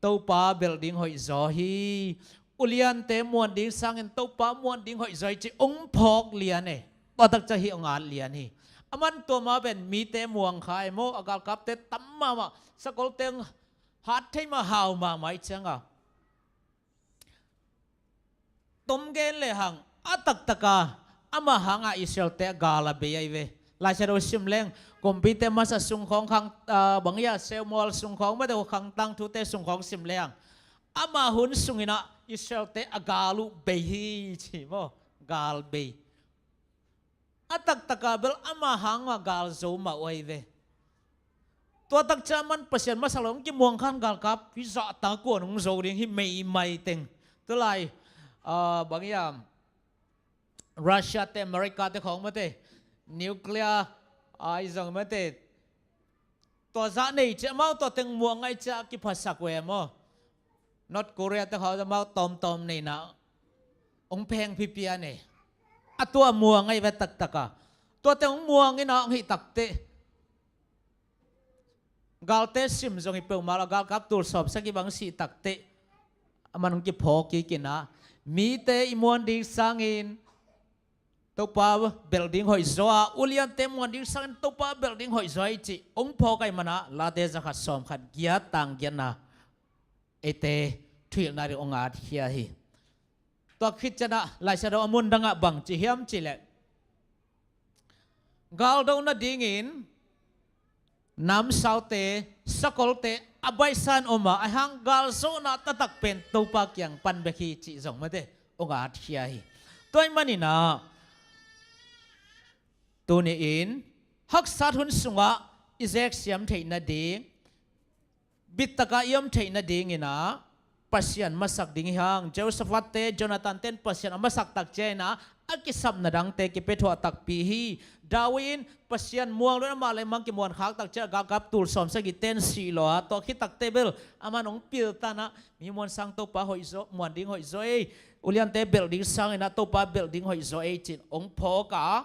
Topa belh ding hoih zaw hi. Uliante muan ding sangin Topa muan ding hoih zaw hi ci hong phawk lian e. Tua tak ciang hih hong at lian hi. Aman tua mah pen mite muang kha e maw, a galkapte tam mahmah, sakolte hong hat thei mah, hau mahmah ahih ciangin ah, tom gen le hang, a taktak a amah hangah Israelte a gal a bei ahi ve. Laisiangtho sim leng, kumpite masa sung khawng khang, ah, bang hiam, Samuel sung khawng, mate, Khangtang Thute sung khawng sim leng, amah hun sungin ah Israelte a gal uh bei hi ci maw, gal bei. A taktak a bel amah hang a gal zo mah uh ahi ve. Tua tak ciang aman Pasian masak lo, hong kimuang khan galkap hi zahtak uh a hong zo ding hi meimai teng. Tulai, ah, bang hiam, Russia te, America te khawng, mate, nuclear, ah, i zong, mate, tua zah nei ciang amau tua teng muang ahih ciang kiphasak uh e maw. North Korea te khawng amau tawmtawm neihna hong pheng phipian e. A tua muang ahi ve taktak a. Tua teng hong muang in ah hong hih takteh, galte sim zong hi peuhmah lo, galkap tul sawm sagih bang sih takteh, aman hong kiphawk kik in ah, mite i muan ding sangin Topa belh ding hoih zaw a, uliante muan ding sangin Topa belh ding hoih zaw hi ci hong phawk ahih manin ah Late za khat sawm khat giat, tang giatna eite thuhilhna ding hong at khia hi. Tua khit ciangin ah Laisiangtho a mun dangah bang ci hiam cih leh, galdo nadingin namsaute, sakolte a baihsa in om a, ahih hang galzohna taktak pen Topa kiang pan bek hi cih zong, mate, hong at khia hi. Tua ahih manin ah tuni-in haksat hun sungah i zeksiam theih nading, bittaka i om theih nadingin ah Pasian masak ding hi hang. Jehoshaphat te, Jonathan ten Pasian a masak tak ciangin ah a kisapna dangte kipia thuah takpi hi. David in Pasian muang lo in amah le amah kimuan khak tak ciang galkap tul sawm sagih ten sih lo a, tua khit takteh bel aman hong piltan ah, mi muan sang Topa hoih zaw, muan ding hoih zaw ei, uliante belh ding sangin ah Topa belh ding hoih zaw ei ci-in hong phawk a,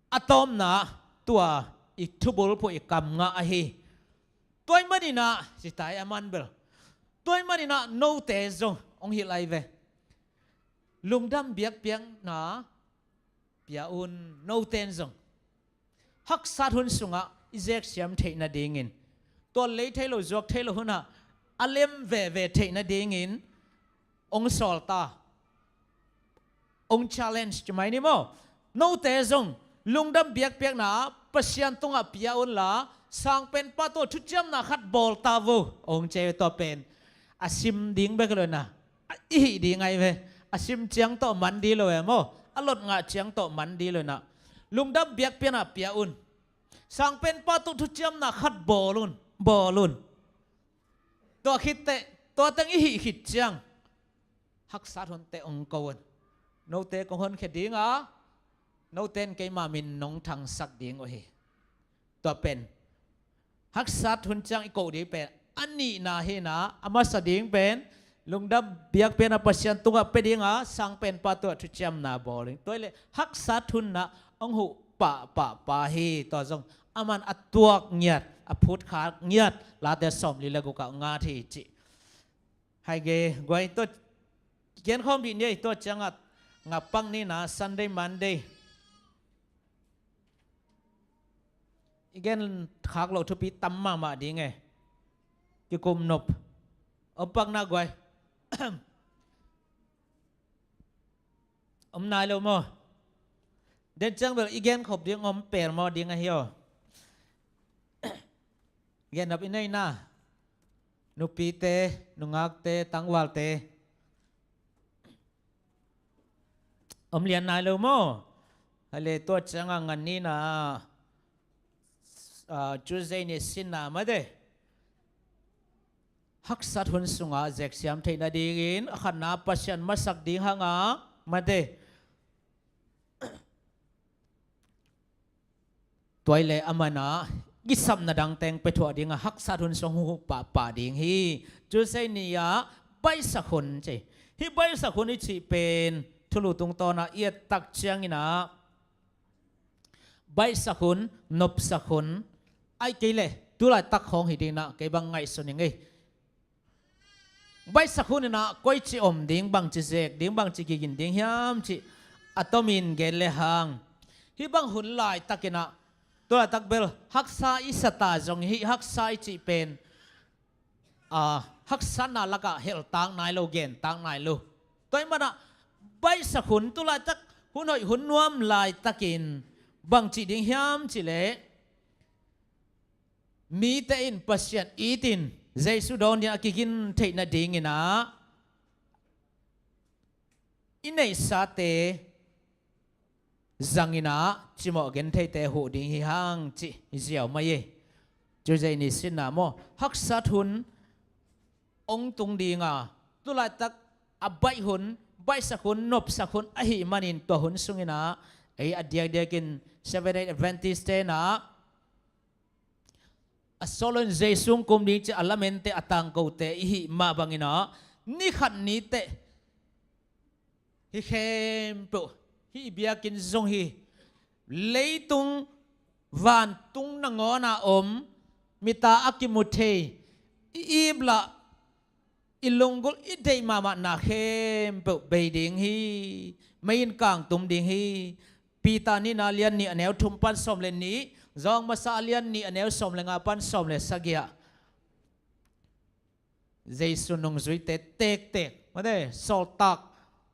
a tawpna tua i thubulphuh, i kam ngah ahi. Tua ahih manin ah, ci ta hi, aman bel. Tua ahih manin ah note zong hong hilh ahi ve. Lungdam biakpiakna pia un, note in zong. Haksat hun sungah i zeksiam theih nadingin, tual lei thei lo, zuak thei lo hunah a lem veve theih nadingin hong sawl ta, hong challenge ci mai ni maw. Note zong lungdam biakpiakna Pasian tungah pia unla, sangpenpa tawh thuciamna khat bawl ta vo, hong ci ve. Tua pen a sim ding bek lo in ah, i hih ding ahi ve. A sim ciang tawh man ding lo e maw, a lot ngah ciang tawh man ding lo in ah, lungdam biakpiakna pia un. Sangpenpa tawh thuciamna khat bawl un, bawl un. Tua khit teh, tua teng i hih khit ciang haksat hun teh hong ko un. Note kong honkhia ding a, note in keima min nong thangsak ding uh hi. Tua pen haksat hun ciang i koh ding pen a nihna hi in ah, a masa ding pen lungdam biakpiakna Pasian tungah pia ding a, sangpenpa tungah thuciamna bawl ding. Tua hi leh haksat hun in ah hong huh pahpahpa hi. Tua zong aman a tuak ngiat, a phutkhak ngiat, Late sawmli le guk ah hong at hi ci. Hai ge, guai, tua gen khawm dih ni ei, tua ciangah ngap pak ni in ah, Sunday, Monday i gen khak loh thupi tam mahmah ding e. Kikum nop. Om pak na guai. Om nai lo maw? Den ciang bel i gen khop ding om pel maw ding ahi aw. Gen nop i nei na. Nupite, nungakte, tangvalte, Om lian nai lo maw? Hale, tua cianga ngan ni na, ah, Tuesday ni sinna mate, haksat hun sunga zeksiam theih nadingin a khatna Pasian masak ding hanga mate. Tua i le a mana kisapna dangteng pia thuah dinga haksat hun sung hong huh pahpah ding hi. Tuesday ni-ah baihsak hun ci. Hih baihsak hun i cih pen thulu tungtawna i ettak cianginah baihsak hun, nopsak hun, ai kei le tulaitak khawng hi dinginah kei bang ngaihsun ing ei. Baihsak huninah koici om ding, bangci zek ding, bangci kigin ding hiam cih a tomin gen le hang, hih bang hun laitakinah tulaitak bel haksa i sata zong hih haksa i cih pen, a, haksatna lakah helhtak nai lo, gentak nai lo. Tua i manah baihsak hun, tulaitak hun hoih hun nuam laitakin bangci ding hiam cih leh mite in Pasian itin Jesu dawnin a kigin theih nadinginah i neihsate zanginah cimawh gentheite huh ding hi hang cih i ziau mai ei. Tuesday ni sinna maw, haksat hun hong tung dinga tulaitak a baih hun, baihsak hun, nopsak hun ahih manin tua hun sunginah ei a diakdiakin Seventh Day Adventist tenah a sawlun Jesu hong kum ding ci a lamente a tangkote i hih mah banginah ni khat ni teh hih khempeuh, hih biakinn zong hi, leitung vantung nangawna om, mita a kimu thei, i iplah, i lunggulh, i deih mahmah na khempeuh bei ding hi. Mei in kangtum ding hi. Peter nihna lian nih a neu thum pan sawm le nih, Zawng masa a lian nih a neu sawm le nga pan sawm le sagih ah Jesu nungzuite tektek, mate, sawltak,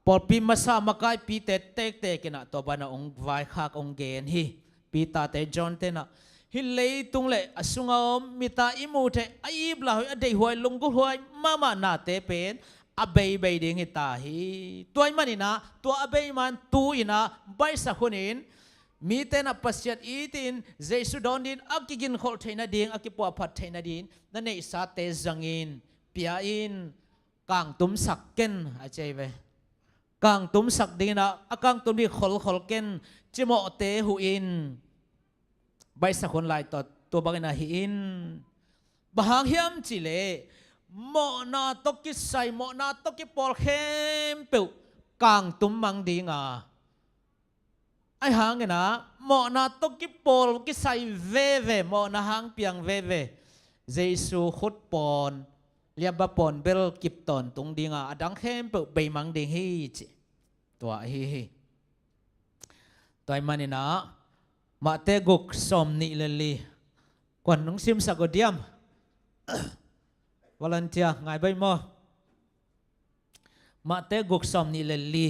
pawlpi masa makaipite tektek inah tua banah hong vaikhak, hong gen hi. Peter te, John tenah hih leitung le a sunga om mita i muh theih, a iplah huai, a deih huai, lunggulh huai mahmah nate pen a beibei ding hi ta hi. Tua i maninah tua a bei man tu-inah baihsak hunin mite na Pasian itin Jesu dawnin a kiginkholh theih nading, a kipuahphat theih nading na neihsate zangin, pia in, kangtumsak ken a ci ve. Kangtumsak dinginah a kangtum ding kholkhol ken, cimawhte huh in. Baihsak hun lai tawh tua bangin ahi in. Bang hang hiam cihleh mawhna tawh kisai, mawhna tawh kipawl khempeuh kangtum mang dinga, ahi hanginah mawhna tawh kipawl kisai veve, mawhna hang piang veve Jesu khut pawn, liamba pawn bel kip tawntung dinga a dang khempeuh beimang ding hi ci. Tua ahi hi. Tua ahih maninah Mate guk sawm nih le li. Kuan nong simsak uh diam? Volunteer ngai bai maw? Mate guk sawm nih le li.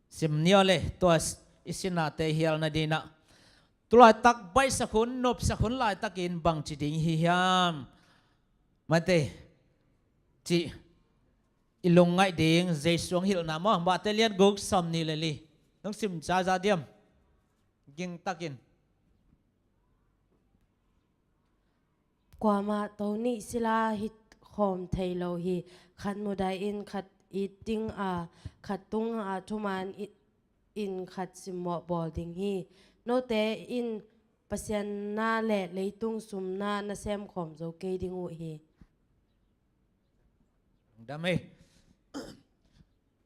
Sim ni aw le, tua i sinate hial nadinah tulaitak baihsak hun, nopsak hun laitakin bangci ding hi hiam? Mate cih i lungngaih ding Jesu hong hilhna maw? Mate lian guk sawm nih le li. Nong sim zaza diam? Gingtakin. Kuamah to nih sila hi khawm thei lo hi. Khat mudai in, khat it ding a, khat tung a thuman in khat simmawh bawl ding hi. Note in Pasian na le leitung sumna na semkhawm zo kei ding uh hi. Dam ei.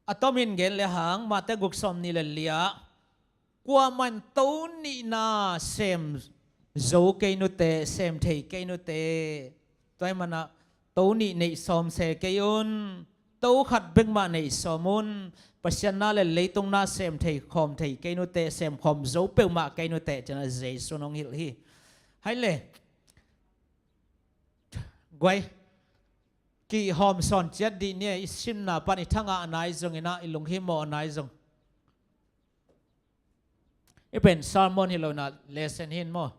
A tomin gen le hang, Mate guk sawm nih le li ah, kuamah in to nihna sem zo kei nute, sem thei kei nute. Tua ahih manah to nih neih sawm se kei un, to khat bek mah neih sawm un. Pasian na le leitung na sem thei khawm thei kei nute, sem khawm zo peuhmah kei nute, ci-in ah Jesu in hong hilh hi. Hai le. Guai. Kihawm sawn ciat dih ni e, i simna pan i thangah a nai zongin ah, i lunghimawh a nai zong. I pen sermon hi lo in ah, lesson hi maw.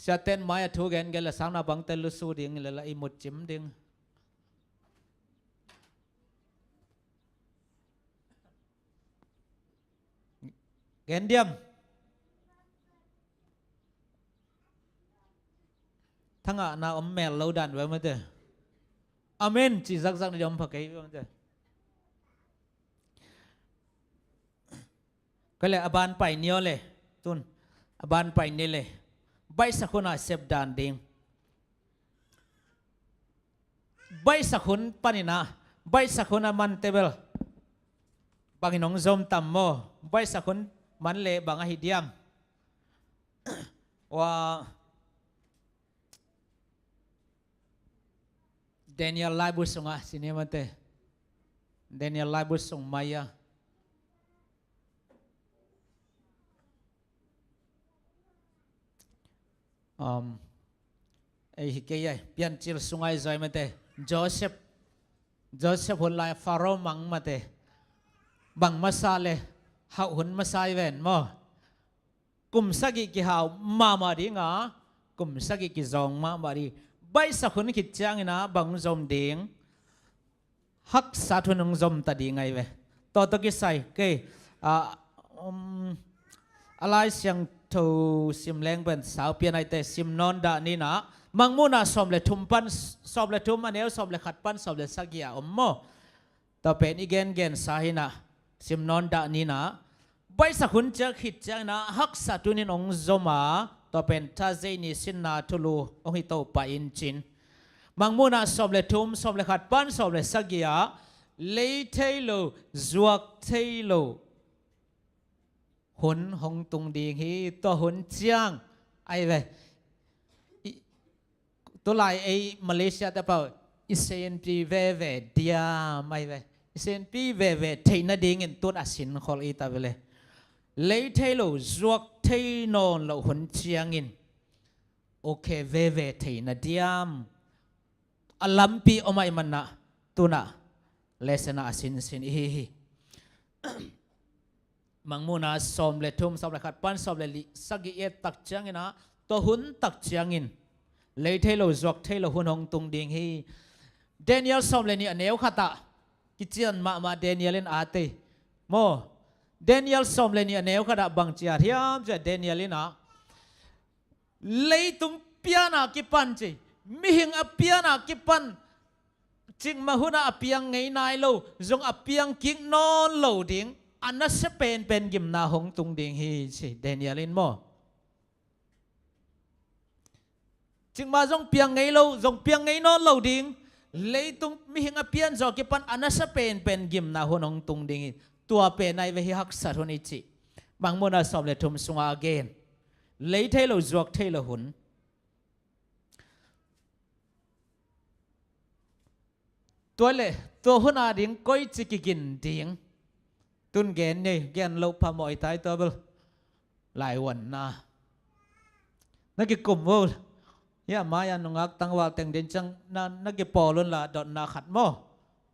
Siate'n mai-ah thu gen gen le sangna bangte lusu ding le la i mut cim ding. Gen diam? Thangahna om mel lo dan ve mate. Amen ci zakzak ni diam, pha kei ve mate. Kale a ban pai ni aw le. Tun a ban pai ni le. Baihsak hun a sep dan ding. Baihsak hun panin ah, baihsak hun a man tebel bangin hong zom tam maw? Baihsak hun man le bang ahi diam? Wa Daniel laibu sungah, ci ni mate. Daniel laibu sung mai a. Um, ei hi kei ai, Piancil sungah i zai mate. Joseph, Joseph hun lai Pharaoh mang mate. Bang masa le, hauh hun masa i ven maw? Kum sagih kihau mahmah ding a, kum sagih kizawng mahmah ding. Baihsak hun khit ciangin ah bang zom ding? Haksat hun hong zom ta ding ahi ve. Tua tawh kisai kei, ah, um, a Lai Siangtho sim leng pen sau pian ahi te, sim nawn dah ni in ah, Mangmuhna sawm le thum pan, sawm le thum a neu sawm le khat pan sawm le sagih ah om maw? Tua pen i gengensa hi in ah, sim nawn dah ni in ah, baihsak hun ciang khit ciangin ah haksat hun in hong zom a, tua pen Thursday ni sinna thulu hong hi to pah in cin. Mangmuhna sawm le thum, sawm le khat pan sawm le sagih ah, lei thei lo, zuak thei lo hun hong tung ding hi. Tua hun ciang ahi ve. I, tulai ei Malaysia te pau i senpi veve diam ahi ve. I senpi veve theih nadingin tun a sinkhol i ta ve le. Lei thei lo, zuak thei nawn lo hun ciangin, okay, veve theih na diam? A lampi om ahih manin ah tun ah lesson ah a sinsin i hi hi. Mangmuhna sawm le thum, sawm le khat pan sawm le li sagih i et tak ciangin ah, tua hun tak ciangin lei thei lo, zuak thei lo hun hong tung ding hi. Daniel sawm le nih a neu khat ah kician mahmah Daniel in a tei maw? Daniel sawm le nih a neu khat ah bang ci a hiam cih leh Daniel in ah, leitung pian a kipan ci, mihing a pian a kipan, cikmah hun ah a piang ngei nai lo, zong a piang kik nawn lo ding, a nasia penpen gimna hong tung ding hi ci Daniel in maw? Cikmah zong piang ngei lo, zong piang ngei nawn lo ding, leitung mihing a pian zawh kipan a nasia penpen gimna hun hong tung ding hi. Tua pen ahi ve hi haksat hun i cih. Mangmuhna sawm le thum sungah a gen. Lei thei lo, zuak thei lo hun. Tua le, tua hun a ding koici kigin ding? Tun gen ni, gen loh phamawh i tai tua bel. Laivuanna. Na kikum vo. Ya, maya nungak tangval teng din ciang na, na kipawl un la dotna khat maw?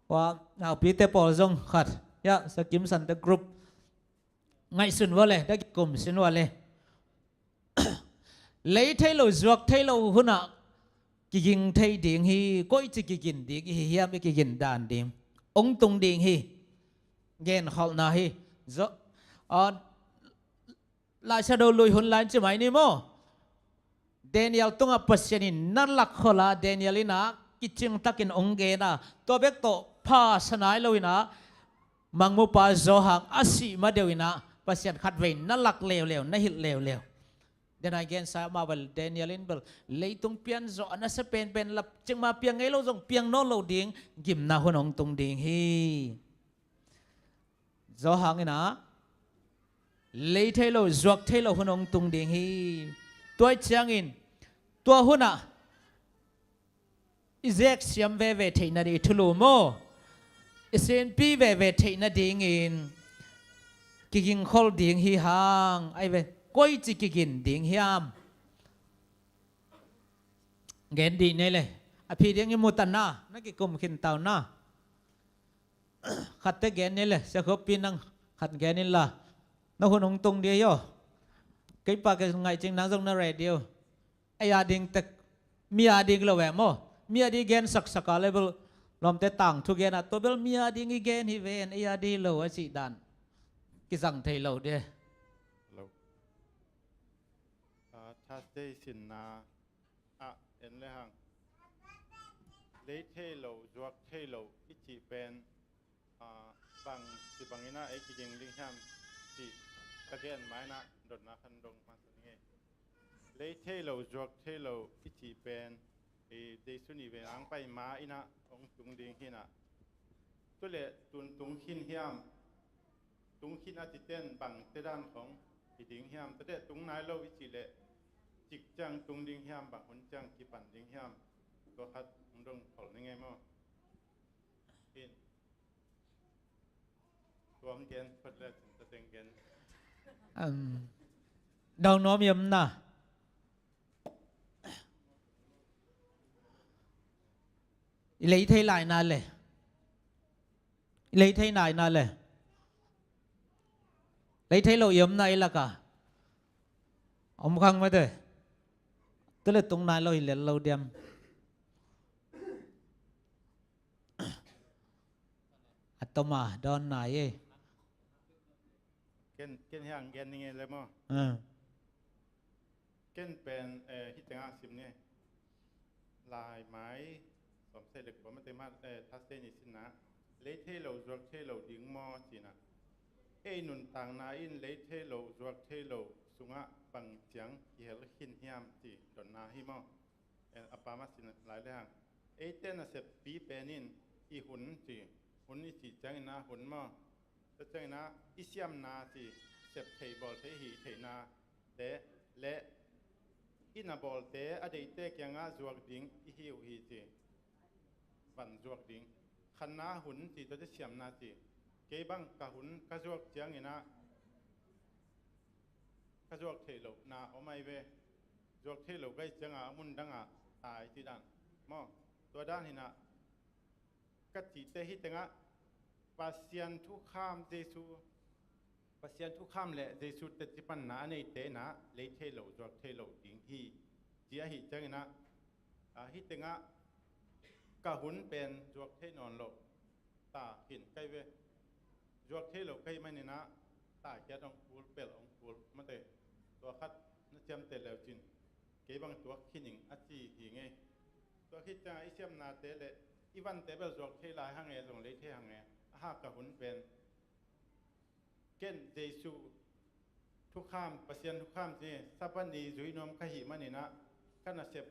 Wa, naupite pawl zong khat. Ya, Sakim Sante group. Ngaihsun vo le, na kikum sin vo le. Lei thei lo, zuak thei lo hun ah kiging thei ding hi, koici kigin ding i hi hiam, i kigin dan ding? Hong tung ding hi. Genkholhna hi. Zo, ah, Laisiangtho lui hun lai in ci mai ni maw? Daniel tungah Pasian in na lakhol a, Daniel in ah kicing takin hong gen a, tua bek tawh pha sa nai lo in ah, mangmupa Johan a sih ma deuh in ah Pasian khatvei na lak leuleu, na hilh leuleu. Denai gensa mah bel Daniel in bel leitung pian zawh a nasia penpen, lap cikmah piang ngei lo zong piang nawn lo ding gimna hun hong tung ding hi. Johan in ah lei thei lo, zuak thei lo hun hong tung ding hi. Tua ciangin tua hun ah i zek siam veve theih nading, i thulu maw, i senpi veve theih nadingin kigingkhol ding hi hang. Ahi ve, koici kigin ding hiam? Gen dih nei le. A phi ding i mu ta na, na kikum khin tau na. Khatte gen ni le, Sia Khuapi nang khat gen in la. Na hun hong tung dih hi aw. Kei pa kei ngaihcing nang zong na ready uh. Ei a ding tek, mi a ding lo ve maw? Mi a ding gen saksak a le bel, lawmte tangthu gen a, tua bel mi a ding i gen hi ven, ei a ding lo a cih dan kizang thei lo dih. Thursday sinna ah en le hang, lei thei lo, zuak thei lo i cih pen, ah, bang ci bangin ah ei kiging ding hiam cih ka gen ma-in ah dotna khat dong masa ning ei. Lei thei lo, zuak thei lo i cih pen, i Jesu nih vei ang pai ma-in ah hong tung ding hi-in ah, tu leh tun tung khin hiam, tung khin a cih ten bang te dan khong hi ding hiam, tua teh tung nai lo i cih leh cik ciang tung ding hiam, bang hun ciang kipan ding hiam, tua khat hong dong khol ning ei maw. In. Tua hong gen phot le cin tua teng gen. Um, dong nuam i om na. I lei thei lai na le. I lei thei lai na le. Lei thei lo i om na i lak ah. Om khang mate. Tu leh tung nai lo hi lel lo diam. A tom a dawn nai ei. Ken, ken hiang gen ning ei le maw. Ah. Ken pen, eh, hih tengah sim ni. Laimai sawmsagih le kua, mate, ma, eh, Thursday ni sinna. Lei thei lo, zuak thei lo ding maw ci-in ah. Ei nuntakna in lei thei lo, zuak thei lo sungah bang ciang kihel khin hiam ci dotna hi maw. Eh, a pa ma sin lai le hang. Eite naseppi pen in i hun ci, hun i cih ciangin ah hun maw. Tua ciangin ah i siamna ci, sep thei bawl thei hi theihna te le i na bawlte a deihte kiangah zuak ding i hi uh hi ci. Van zuak ding. Khatna hun ci, tuate siamna ci. Kei bang ka hun ka zuak ciangin ah ka zuak theih lohna om ai ve. Zuak theih loh ka hih ciangah a mun dangah tai ci dan maw. Tua dan hi-in ah ka cihte hih tengah Pasian thukham Jesu, Pasian thukham le Jesu tetcipanna a neite in ah lei thei lo, zuak thei lo ding hi ci ahih ciangin ah, ah, hih tengah ka hun pen zuak thei nawn lo ta khin ka hi ve. Zuak thei lo ka hih manin ah ta kiat hong kul, pelh hong kul, mate. Tua khat na ciamteh le uh cin, kei bang tuak khin ing a ci hi ing ei. Tua khit ciangah i siamnate le i vante bel zuak thei lai hang e, zong lei thei hang e. A hak ka hun pen ken Jesu thukham, Pasian thukham ci, Sabbath ni zui nuam ka hih manin ah ka nasep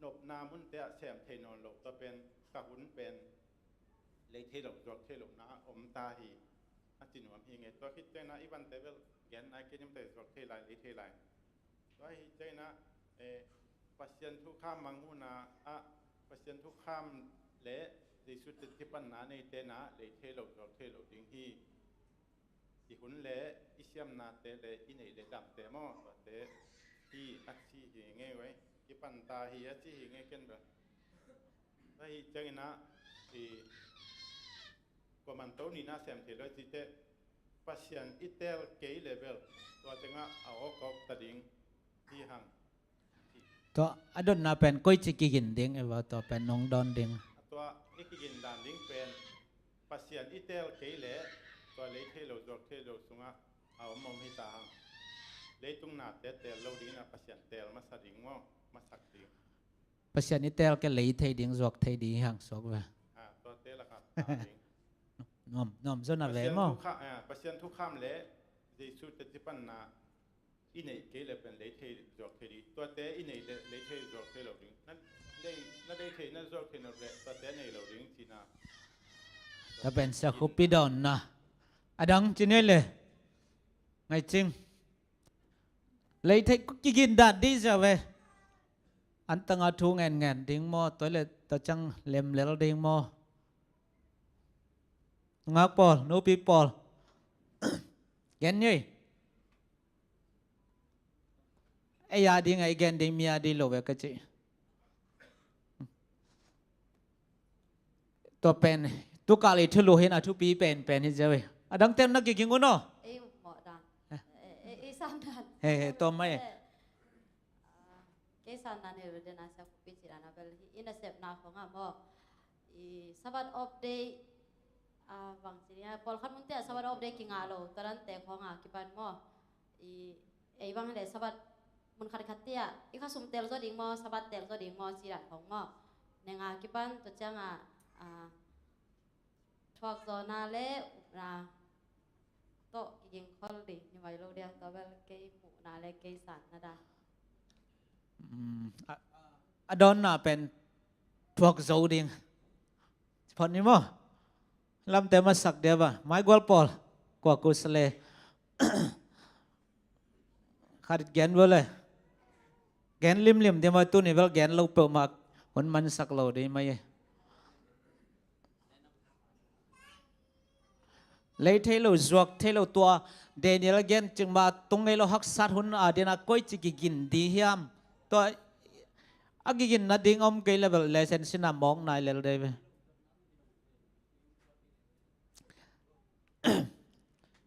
nopna munte ah sem thei nawn lo, tua pen ka hun pen lei thei lo, zuak thei lohna ah om ta hi a ci nuam hi ing ei. Tua khit ciangin ah i vante bel gen nai kei ni, mate, zuak thei lai, lei thei lai. Tua ahih ciangin ah, eh, Pasian thukham mang hun ah, Pasian thukham le Jesu tetcipanna neite in ah lei thei lo, zuak thei lo ding hi. I hun le i siamnate le i neih le damte maw, tuate hi a ci hi ing ei ve. Kipan ta hi a ci hi ing ei ken bel. Ahih ciangin ah i kuaman to nihna sem thei lo i cih teh Pasian i teel kei le bel tua tengah a awkawk ta ding hi hang. Tua a dotna pen koici kigin ding e va, tua pen nong dawn ding. Tua i kigin dan ding pen Pasian i teel kei le tua lei thei lo, zuak thei lo sungah a om om hi ta hang. Leitung nate teel lo dingin ah Pasian teel masa ding maw, masak ding. Pasian i teel kei, lei thei ding, zuak thei ding hi hang suak ve. Ah, tuate lakah ta ding. Nuam, nuam zaw na ve maw. Pasian thukha-, ah, Pasian thukham le Jesu tetcipanna i neih kei le pen lei thei zuak thei ding. Tuate i neih le lei thei zuak thei lo ding. Na lei, na lei thei, na zuak thei nawn le tuate nei lo ding cihna. Tua pen sakhupi dawnna. A dang ci ni le. Ngai cing. Lei thei kigin dan ding zia ve. An tangah thu ngen ngen ding maw, toilet ta ciang lemlel ding maw. Nungak pawl, nupi pawl. Gen ni. Ei a ding a i gen ding mi a ding lo ve ka ci. Tua pen, tu kal i thulu hi-in a thupi penpen hi zia ve. A dangte na kiging un aw. Ei mawh dan. Eh. Eh, eh, ei san dan. He, he, tua mai. Eh, ah, kei san dan hi lo dena sa kupi ci dan a bel hi. I nasepna khong a maw. I Sabbath off day, ah, bang ci ni a, pawlkhat munte ah Sabbath off day kingah lo, tua dante khong a kipan maw. I, ei bang le Sabbath mun khat khat tiah i khasum tel zaw ding maw, Sabbath tel zaw ding maw, ci dan khong maw. Nenga kipan tua ciangah, ah, thuak zawhna le upna tawh kiging khol ding hi mai lo dia, tua bel kei muhna le kei sanna dan. Mm, a, a dawnna pen thuak zo ding. Phot ni maw? Lamte masak dia ba? Mai gual pawl. Kua kus le. Khat gen bo le. Gen limlim dia mai, tuni bel gen lo peuhmah hun mansak lo ding mai. Lei thei lo, zuak thei lo, tua Daniel gen cik mah tung ngei lo, haksat hun a dingin a koici kigin ding hiam? Tua a kigin nading om kei le bel lesson sinah mawk nai lel dei ve.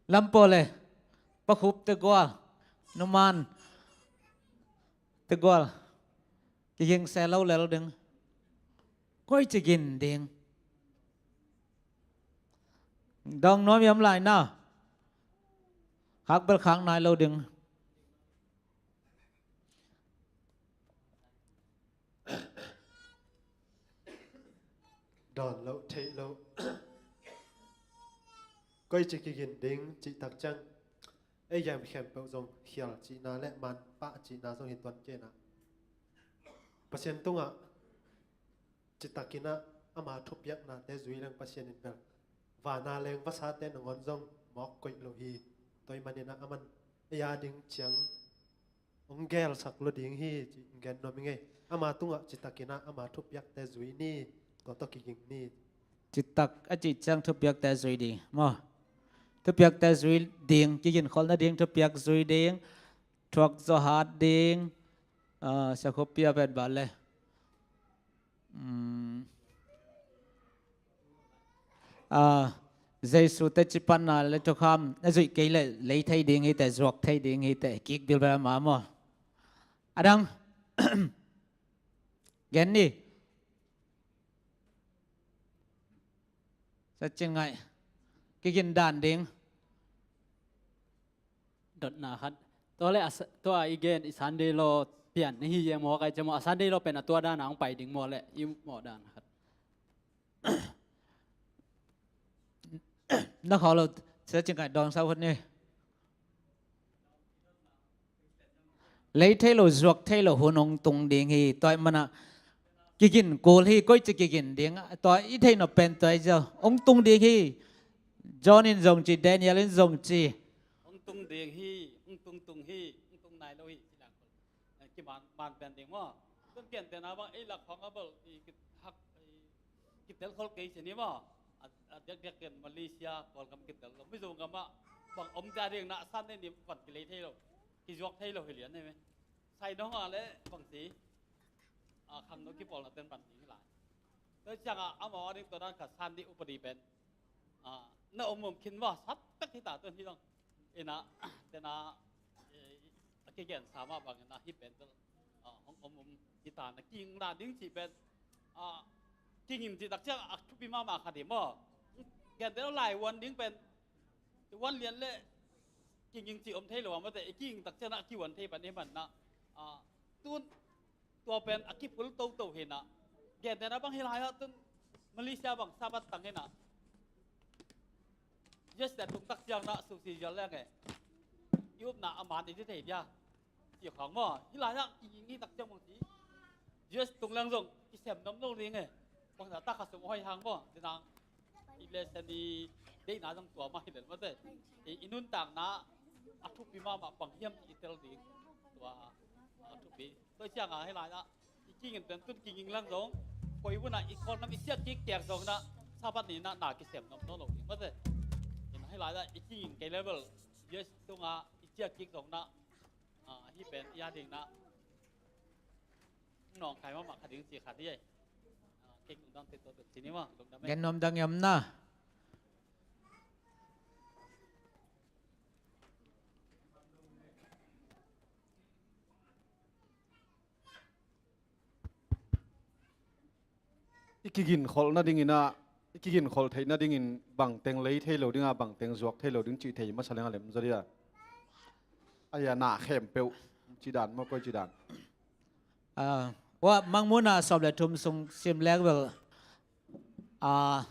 Lam pawl le, Pa Khup te gual, Nu Man te gual, kiging se lo lel ding. Koici gin ding. Dong nuam hiam lai na. Khak bel khak nai lo ding. Dawn lo, theih lo. Koici kigin ding cih tak ciang, ei gam khempeuh zong khial cihna le manpah cihna zong hi tuan kei na. Pasian tungah citakin ah ama thupiaknate zui leng Pasian in bel vana leng vasate nangawn zong mawk koih lo hi. Tua ahih manin ah aman ei a ding ciang hong gelsak lo ding hi, ci hong gen nuam ing ei. Ama tungah citakin ah ama thupiakte zui ni, tua tawh kiging ni. Citak a cih ciang thupiakte zui ding maw? Thupiakte zui ding, kiginkholh nading thupiak zui ding, thuak zawh hat ding, ah, Sia Khup Pi a pen bang le. Um, ah, Jesu te cipanna le thukham na zuih kei le lei thei ding hi teh, zuak thei ding hi teh, kik bilbel a ma maw? A dang gen ni. Sa cin ngai. Kigin dan ding. Dotna khat. Tua le a sa-, tua i gen i Sunday law pian na hi e maw, kai ciang maw, a Sunday law pen a tua dan a hong pai ding maw le i maw dan khat. Na khau lo, sa cin ngai dong sau khat ni. Lei thei lo, zuak thei lo hun hong tung ding hi. Tua ahih manin ah kigin kul hi, koici kigin ding. Tua i theih nop pen tua hi zaw. Hong tung ding hi. John in zong ci, Daniel in zong ci. Hong tung ding hi, hong tung tung hi, hong tung nai lo hi, ci lang. Eh, kiman, man pen ding maw. Tun gentehna bang ei lak khawng a bel i kihak, i kitel khol kei ci ni maw. A, a diakdiak ken Malaysia, Kawlgam kitel lo. Mizo gam ah bang om dia ding na, Sunday ni van kilei thei lo. Kizuak thei lo hi lian hi me. Sai dong a le bang ci. A, khangno kipawlna ten pan ding hi lai. Tua ciangah amau a ding tua dan khat Sunday upadi pen, a, na om om khin va, sat tak hi ta tuan hi dong. Ina, tena, eh, a kigen sa mah bangin a hih pen tel, a, hong om om hi ta na, kiging dan ding cih pen, a, kiging cih tak ciang a thupi mahmah khat hi maw. Gentehna lai uan ding pen, uan lian le kiging cih om thei lo a, mate, i kiging tak ciang a kiuan thei pan hi man na, a, tun tua pen a kiphul toto hi na. Gentehna bang hi lai ah tun Malaysia bang Sabbath tang hi na. Yes, tua tung tak ciang na susi zial leng e. I upna a man i ci thei dia. Ci khawng maw. Hi lai ah kiging hi tak ciang bang ci. Yes, tung leng zong kisem nuam lo ding e. Bang sa ta kha sum hoi hang maw. Dinang. I lesson i deihna zong tua mah hi lel mate. I, i nuntakna a thupi mahmah bang hiam i tel ding. Tua a thupi. Tua ciang a hi lai ah i kiging pen tun kiging lang zong, koi vunah i khawl nam i ciah kik kek zong na, Sabbath ni na, na kisem nuam nawn lo ding mate. Ina hi lai ah i kiging kei level, yes, tunga i ciah kik zong na, a, hih pen i a ding na nawngkai mahmah kha ding ci khat hi ei. A, kei lungdam te tua bek ci ni maw, lungdam ei. Gen nuam dang hiam na. I kiginkholh nadingin ah, i kiginkholh theih nadingin bangteng lei thei lo ding a, bangteng zuak thei lo ding cih thei masa leng a lem zaw dia. Ahi a, na khempeuh Cidan maw, koi cidan? Ah, ua, Mangmuhna sawm le thum sung sim lek bel, ah,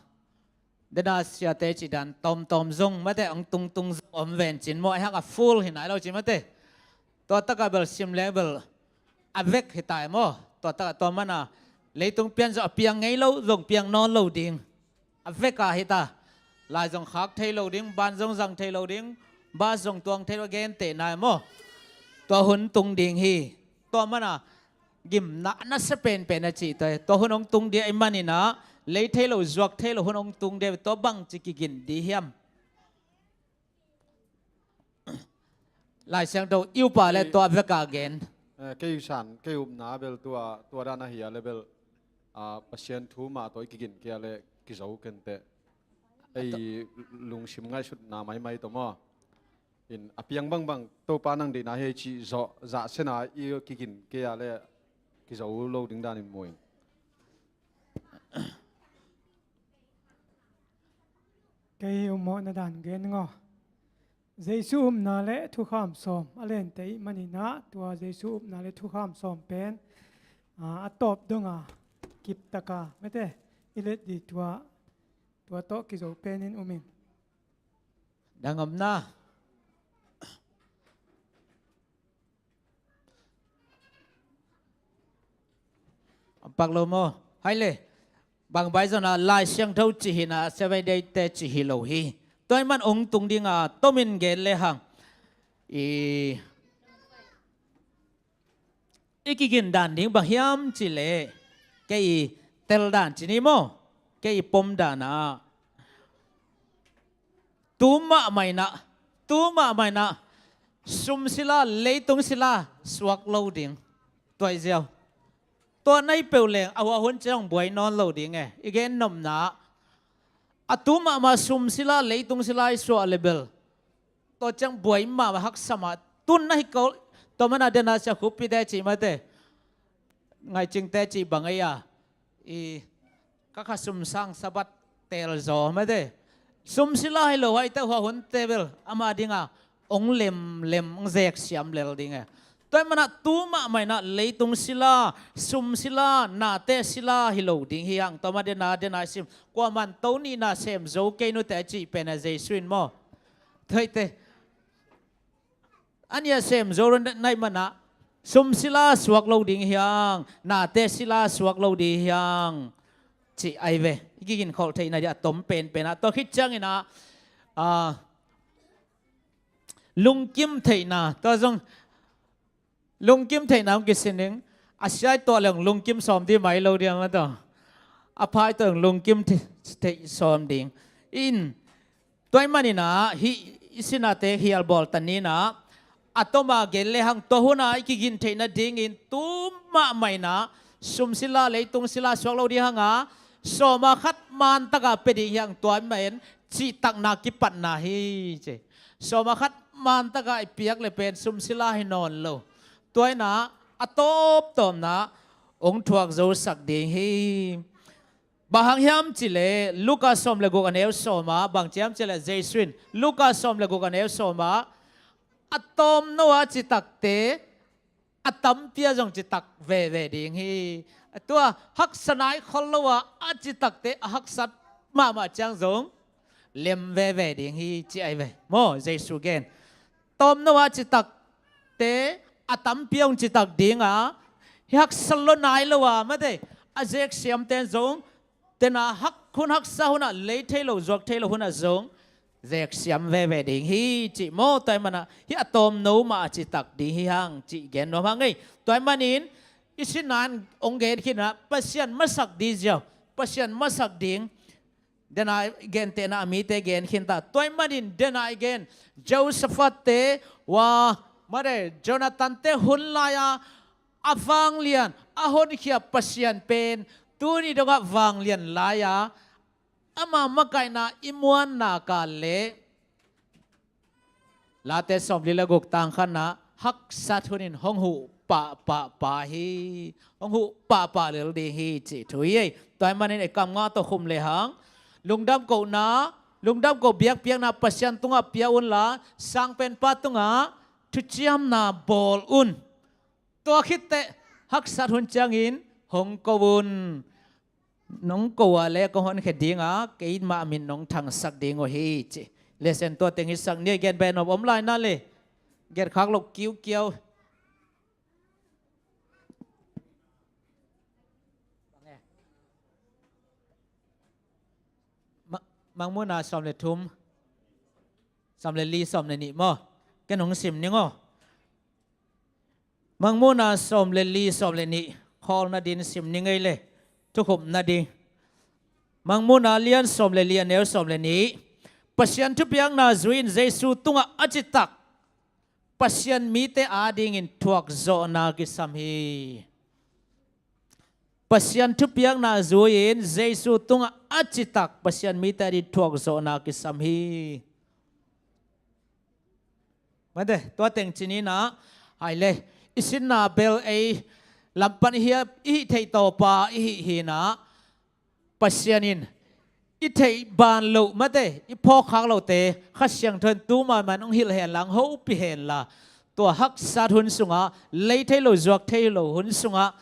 dena siate cidan tawmtawm zong mate, hong tungtung zong om ven cin maw, a hak a full hi nai lo ci mate. Tua taka bel sim lek bel a vek hi tai maw. Tua taka tua mana leitung pian zong a piang ngei lo, zong piang nawn lo ding. A veka hita. Lai zong khak thei lo ding, ban zong zang thei lo ding, bas zong tuang thei lo, gentehna e maw. Tua hun tung ding hi. Tua mana gimna nasa penpen a cih tua hi. Tua hun hong tung ding ahih maninah lei thei lo, zuak thei lo hun hong tung ding, tua bangci kigin ding hiam? Lai Siangtho i upa le tua veka gen. Eh, kei san, kei upna bel tua, tua dan ahi a le bel, ah, Pasian thu mah tawh i kigin kei a le kizo kenteh. Ei lungsim ngaihsutna maimai tawh maw. In a piang bangbang Topa nang deihna hi cih zawh zahsena i kigin kei a le kizo lo ding danin mu in. Kei upmawhna dan gen ngaw. Jesu upna le thukham sawm a lente ih maninah tua Jesu upna le thukham sawm pen, ah, a tawp donga kiptaka mate i let di tua, tua tawh kizo penin um in. Dang omna. Pak lo maw? Hai le. Bang bai zona Lai Siangtho cih hina, Seven Day te cih hi lo hi. Tua ahih man hong tung dinga tomin gen le hang. I, i kigin dan ding bang hiam cih leh, kei i tel dan ci ni maw? Kei i pom dan ah. Tu mahmah inah, tu mahmah inah, sum sila, leitung sila suak lo ding. Tua i ziau. Tua na hi peuh leng a huahun ciang buai nawn lo ding e. I gen nopna, a tu mahmah sum sila, leitung sila i suah le bel, tua ciang buai mahmah, haksa mah. Tun na hi ko, tua mana dena sia khuppite cih mate, ngaihcingte cih bang ei a, i ka kha sum sang Sabbath teel zaw mate. Sum sila hi lo, haite huahunte bel ama dinga hong lemlem, hong zeksiam lel ding e. Tua ahih mana tu mahmah inah leitung sila, sum sila, nate sila hi lo ding hi hang. Tua ma dena, dena i sim, kuaman to nihna sem zo kei nute a cih pen a Jesu in maw. Tua hite. A nih a sem zo na hih manah sum sila suak lo ding hi hang, nate sila suak lo ding hi hang, cih ai ve. I kigin kholh theihna ding a tom penpen ah. Tua khit cianginah, ah, lungkim theihna. Tua zong lungkim theihna hong kisin ding. A sia i tuah leng lungkim sawm ding mai lo ding a, ma tawh a pha i tuah leng lungkim thei, theih sawm ding. In, tua ahih maninah hih i sinate hial bawl ta ninah, a toma gen le hang tua huna i kigin theih nadingin tu mahmah inah sum sila, leitung sila suak lo ding hanga, sawma khat mantaka pia ding hi hang, tua ahih manin cihtakna kipatna hi ci. Sawma khat mantaka i piak le pen sum sila hi nawn lo. Tua inah a tawptawpna hong thuak zosak ding hi. Bang hang hiam cih leh Luka sawm le guk a neu sawma bang ci hiam cih leh Jesu in, Luka sawm le guk a neu sawma, a tawmno a citakte a tampi a zong citak veve ding hi. Tua haksa nai khol lo a, a citakte a haksat mahmah ciang zong lem veve ding hi, ci ai ve. Maw, Jesu gen. Tawmno a citakte a tampi hong citak dinga, hi haksa lo nai lo a, mate, a zeksiamte zong, tena hak hun, haksa hunah, lei thei lo, zuak thei lo hunah zong zeksiam veve ding hi, cih maw. Tua ahih manah hih a tawmno mah a citak ding hi hang, cih gen nuam hang ei. Tua ahih manin i sinain hong gen khinah Pasian masak ding ziau, Pasian masak ding. Dena i gentehna a mite gen khinta. Tua ahih manin dena i gen, Jehoshaphat te, ua, mare, Jonathan te hun lai-a a vanglian, a honkhia Pasian pen tuni dongah vanglian lai-a ama makaihna i muanna kal le Late sawmli le guk tang khatna, haksat hunin hong huh pahpah pa hi. Hong huh pahpah lel ding hi, cih thu hi ei. Tua ahih manin ei kam nga tawh khum lehang, lungdam kohna, lungdam koh biakpiakna Pasian tungah pia unla, sangpenpa tungah thuciamna bawl un. Tua khitteh haksat hun ciangin hong ko un. Nong ko a le kong honkhia ding a, keimah min nong thangsak ding uh hi ci. Lesson tua teng hi sak ni. Gen beh nop om lai na le, gen khak lo kiukiau. Ma-, Mangmuhna sawm le thum, sawm le li, sawm le nih maw? Ken hong sim ning aw. Mangmuhna sawm le li, sawm le nih, khawl nading sim ning ei le, thukhupna ding. Mangmuhna lian sawm le li, a neu sawm le nih. Pasian thupiakna zui-in Jesu tungah a citak Pasian mite adingin thuakzawhna kisam hi. Pasian thupiakna zui-in Jesu tungah a citak Pasian mite adingin thuakzawhna kisam hi. Mate, tua teng ci ni na, ai le, i sinna bel ei lampan i hih, i hih theih tawpa i hih hi na, Pasian in i theih ban loh mate, i phawk khak lohte Kha Siangtho in tu maiman hong hilh hen la, hong hopih hen la, tua haksat hun sungah, lei thei lo zuak thei lo hun sungah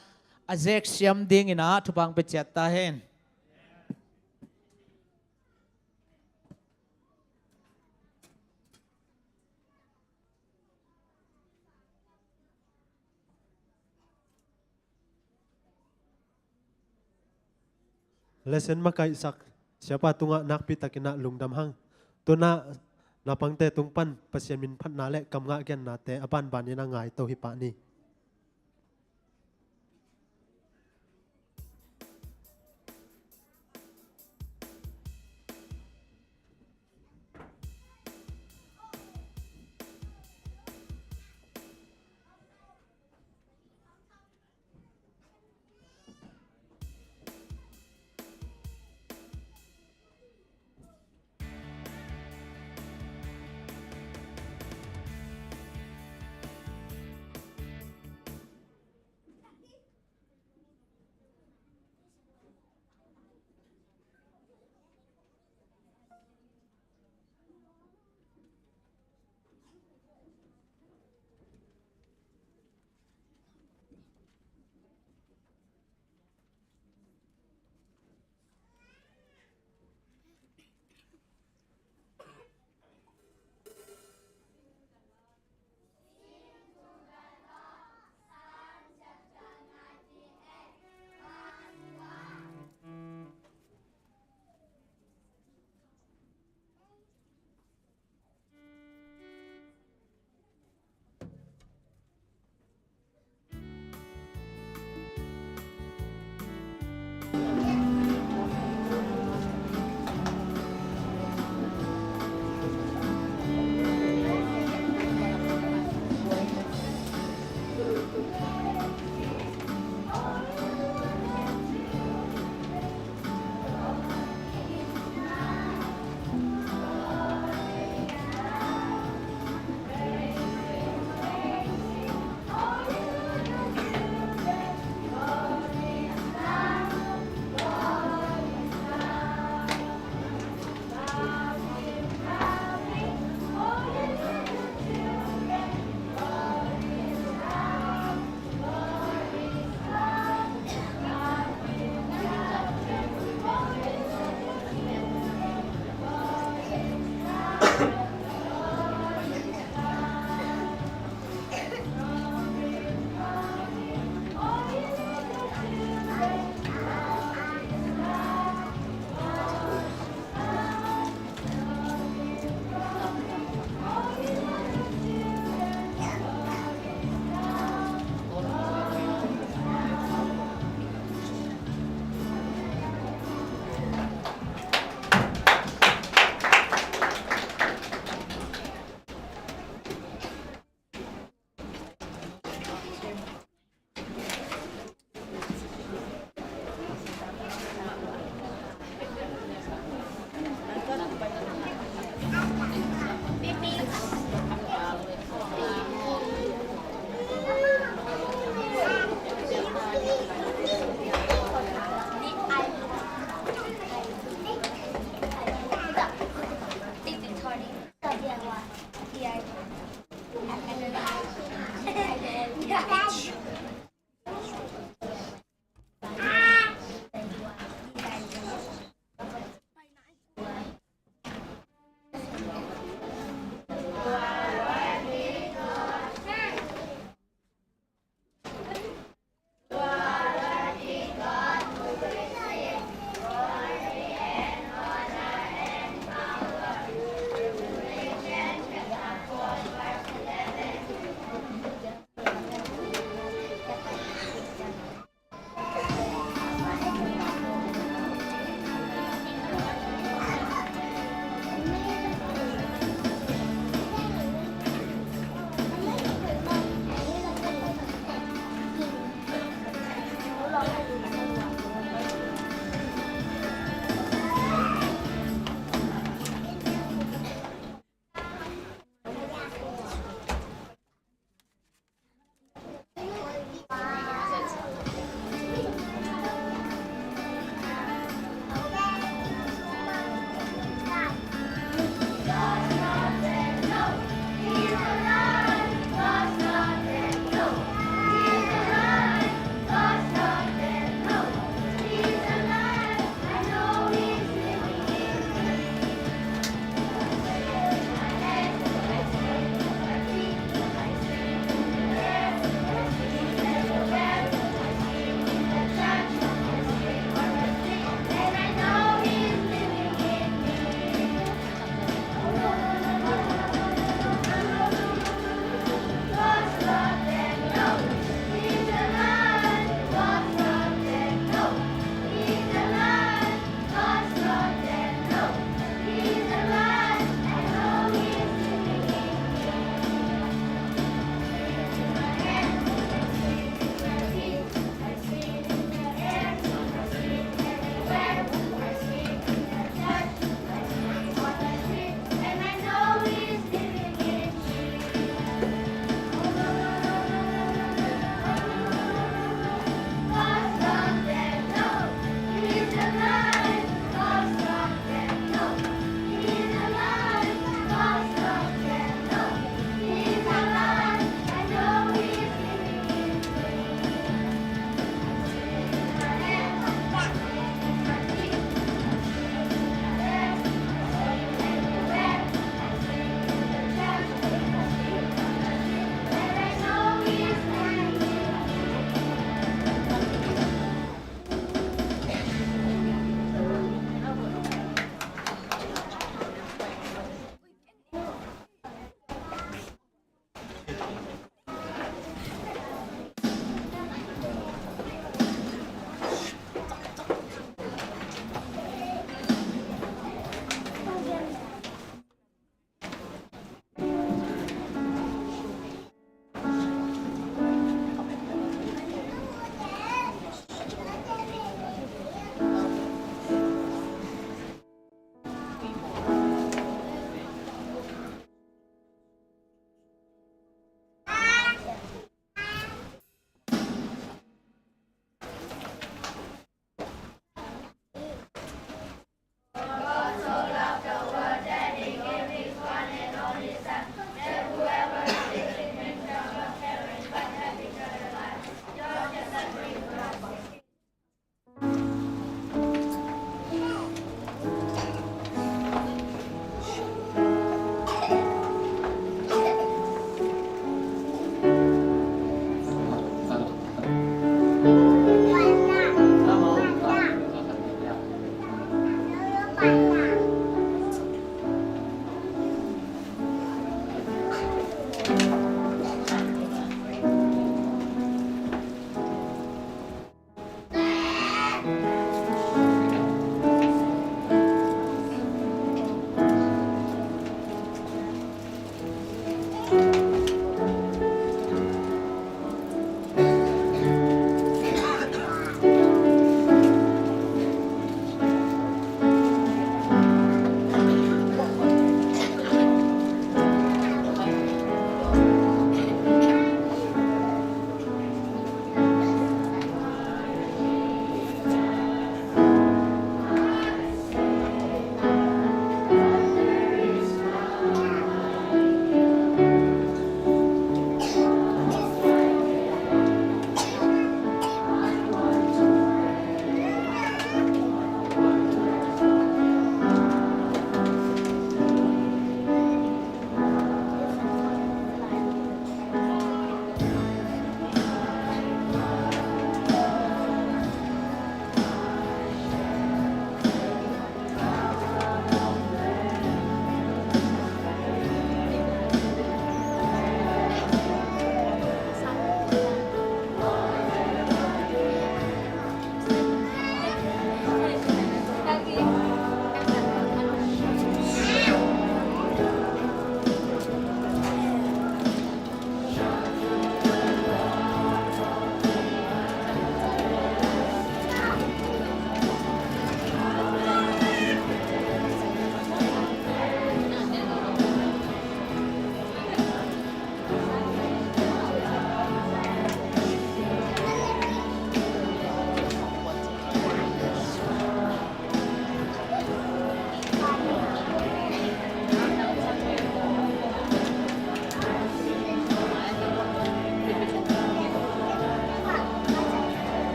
a zek siam dingin ah thupha hong pia ciat ta hen. Lesson makaihsak siapa tungah nakpi takin ah lungdam hang. Tu-in ah naupangte tung pan Pasian min phatna le kam ngah gennate a banbanin ah ngaito hi pah ni.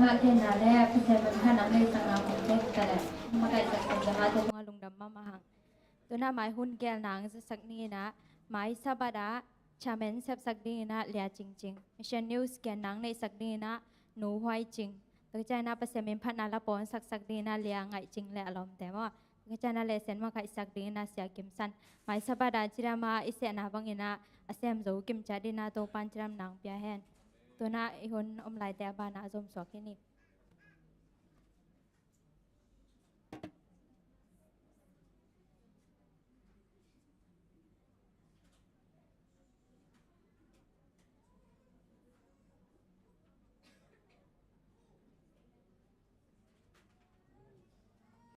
Ka genna le Pasian manphatna neihsakna kong tek ta le, makaihsak kong zama te tunga lungdam mahmah hang. Tuna mai hun gelna ang zasak ni inah, mai Sabbath ah chairman sepsak ding inah Lia Cing Cing. Mission News genna ang neihsak ding inah Nu Huai Cing. Tua ciang inah Pasian minphatna la pawnsaksak ding inah Lia Ngaih Cing le a lawmte maw. Tua ciang inah lesson makaihsak ding inah Sia Kim San. Mai Sabbath ah cidam a i sehna bang inah a sem zo kim ciat ding inah Topan cidam nang pia hen. Tuna i hun om laite a banah a zomsuak hi ni.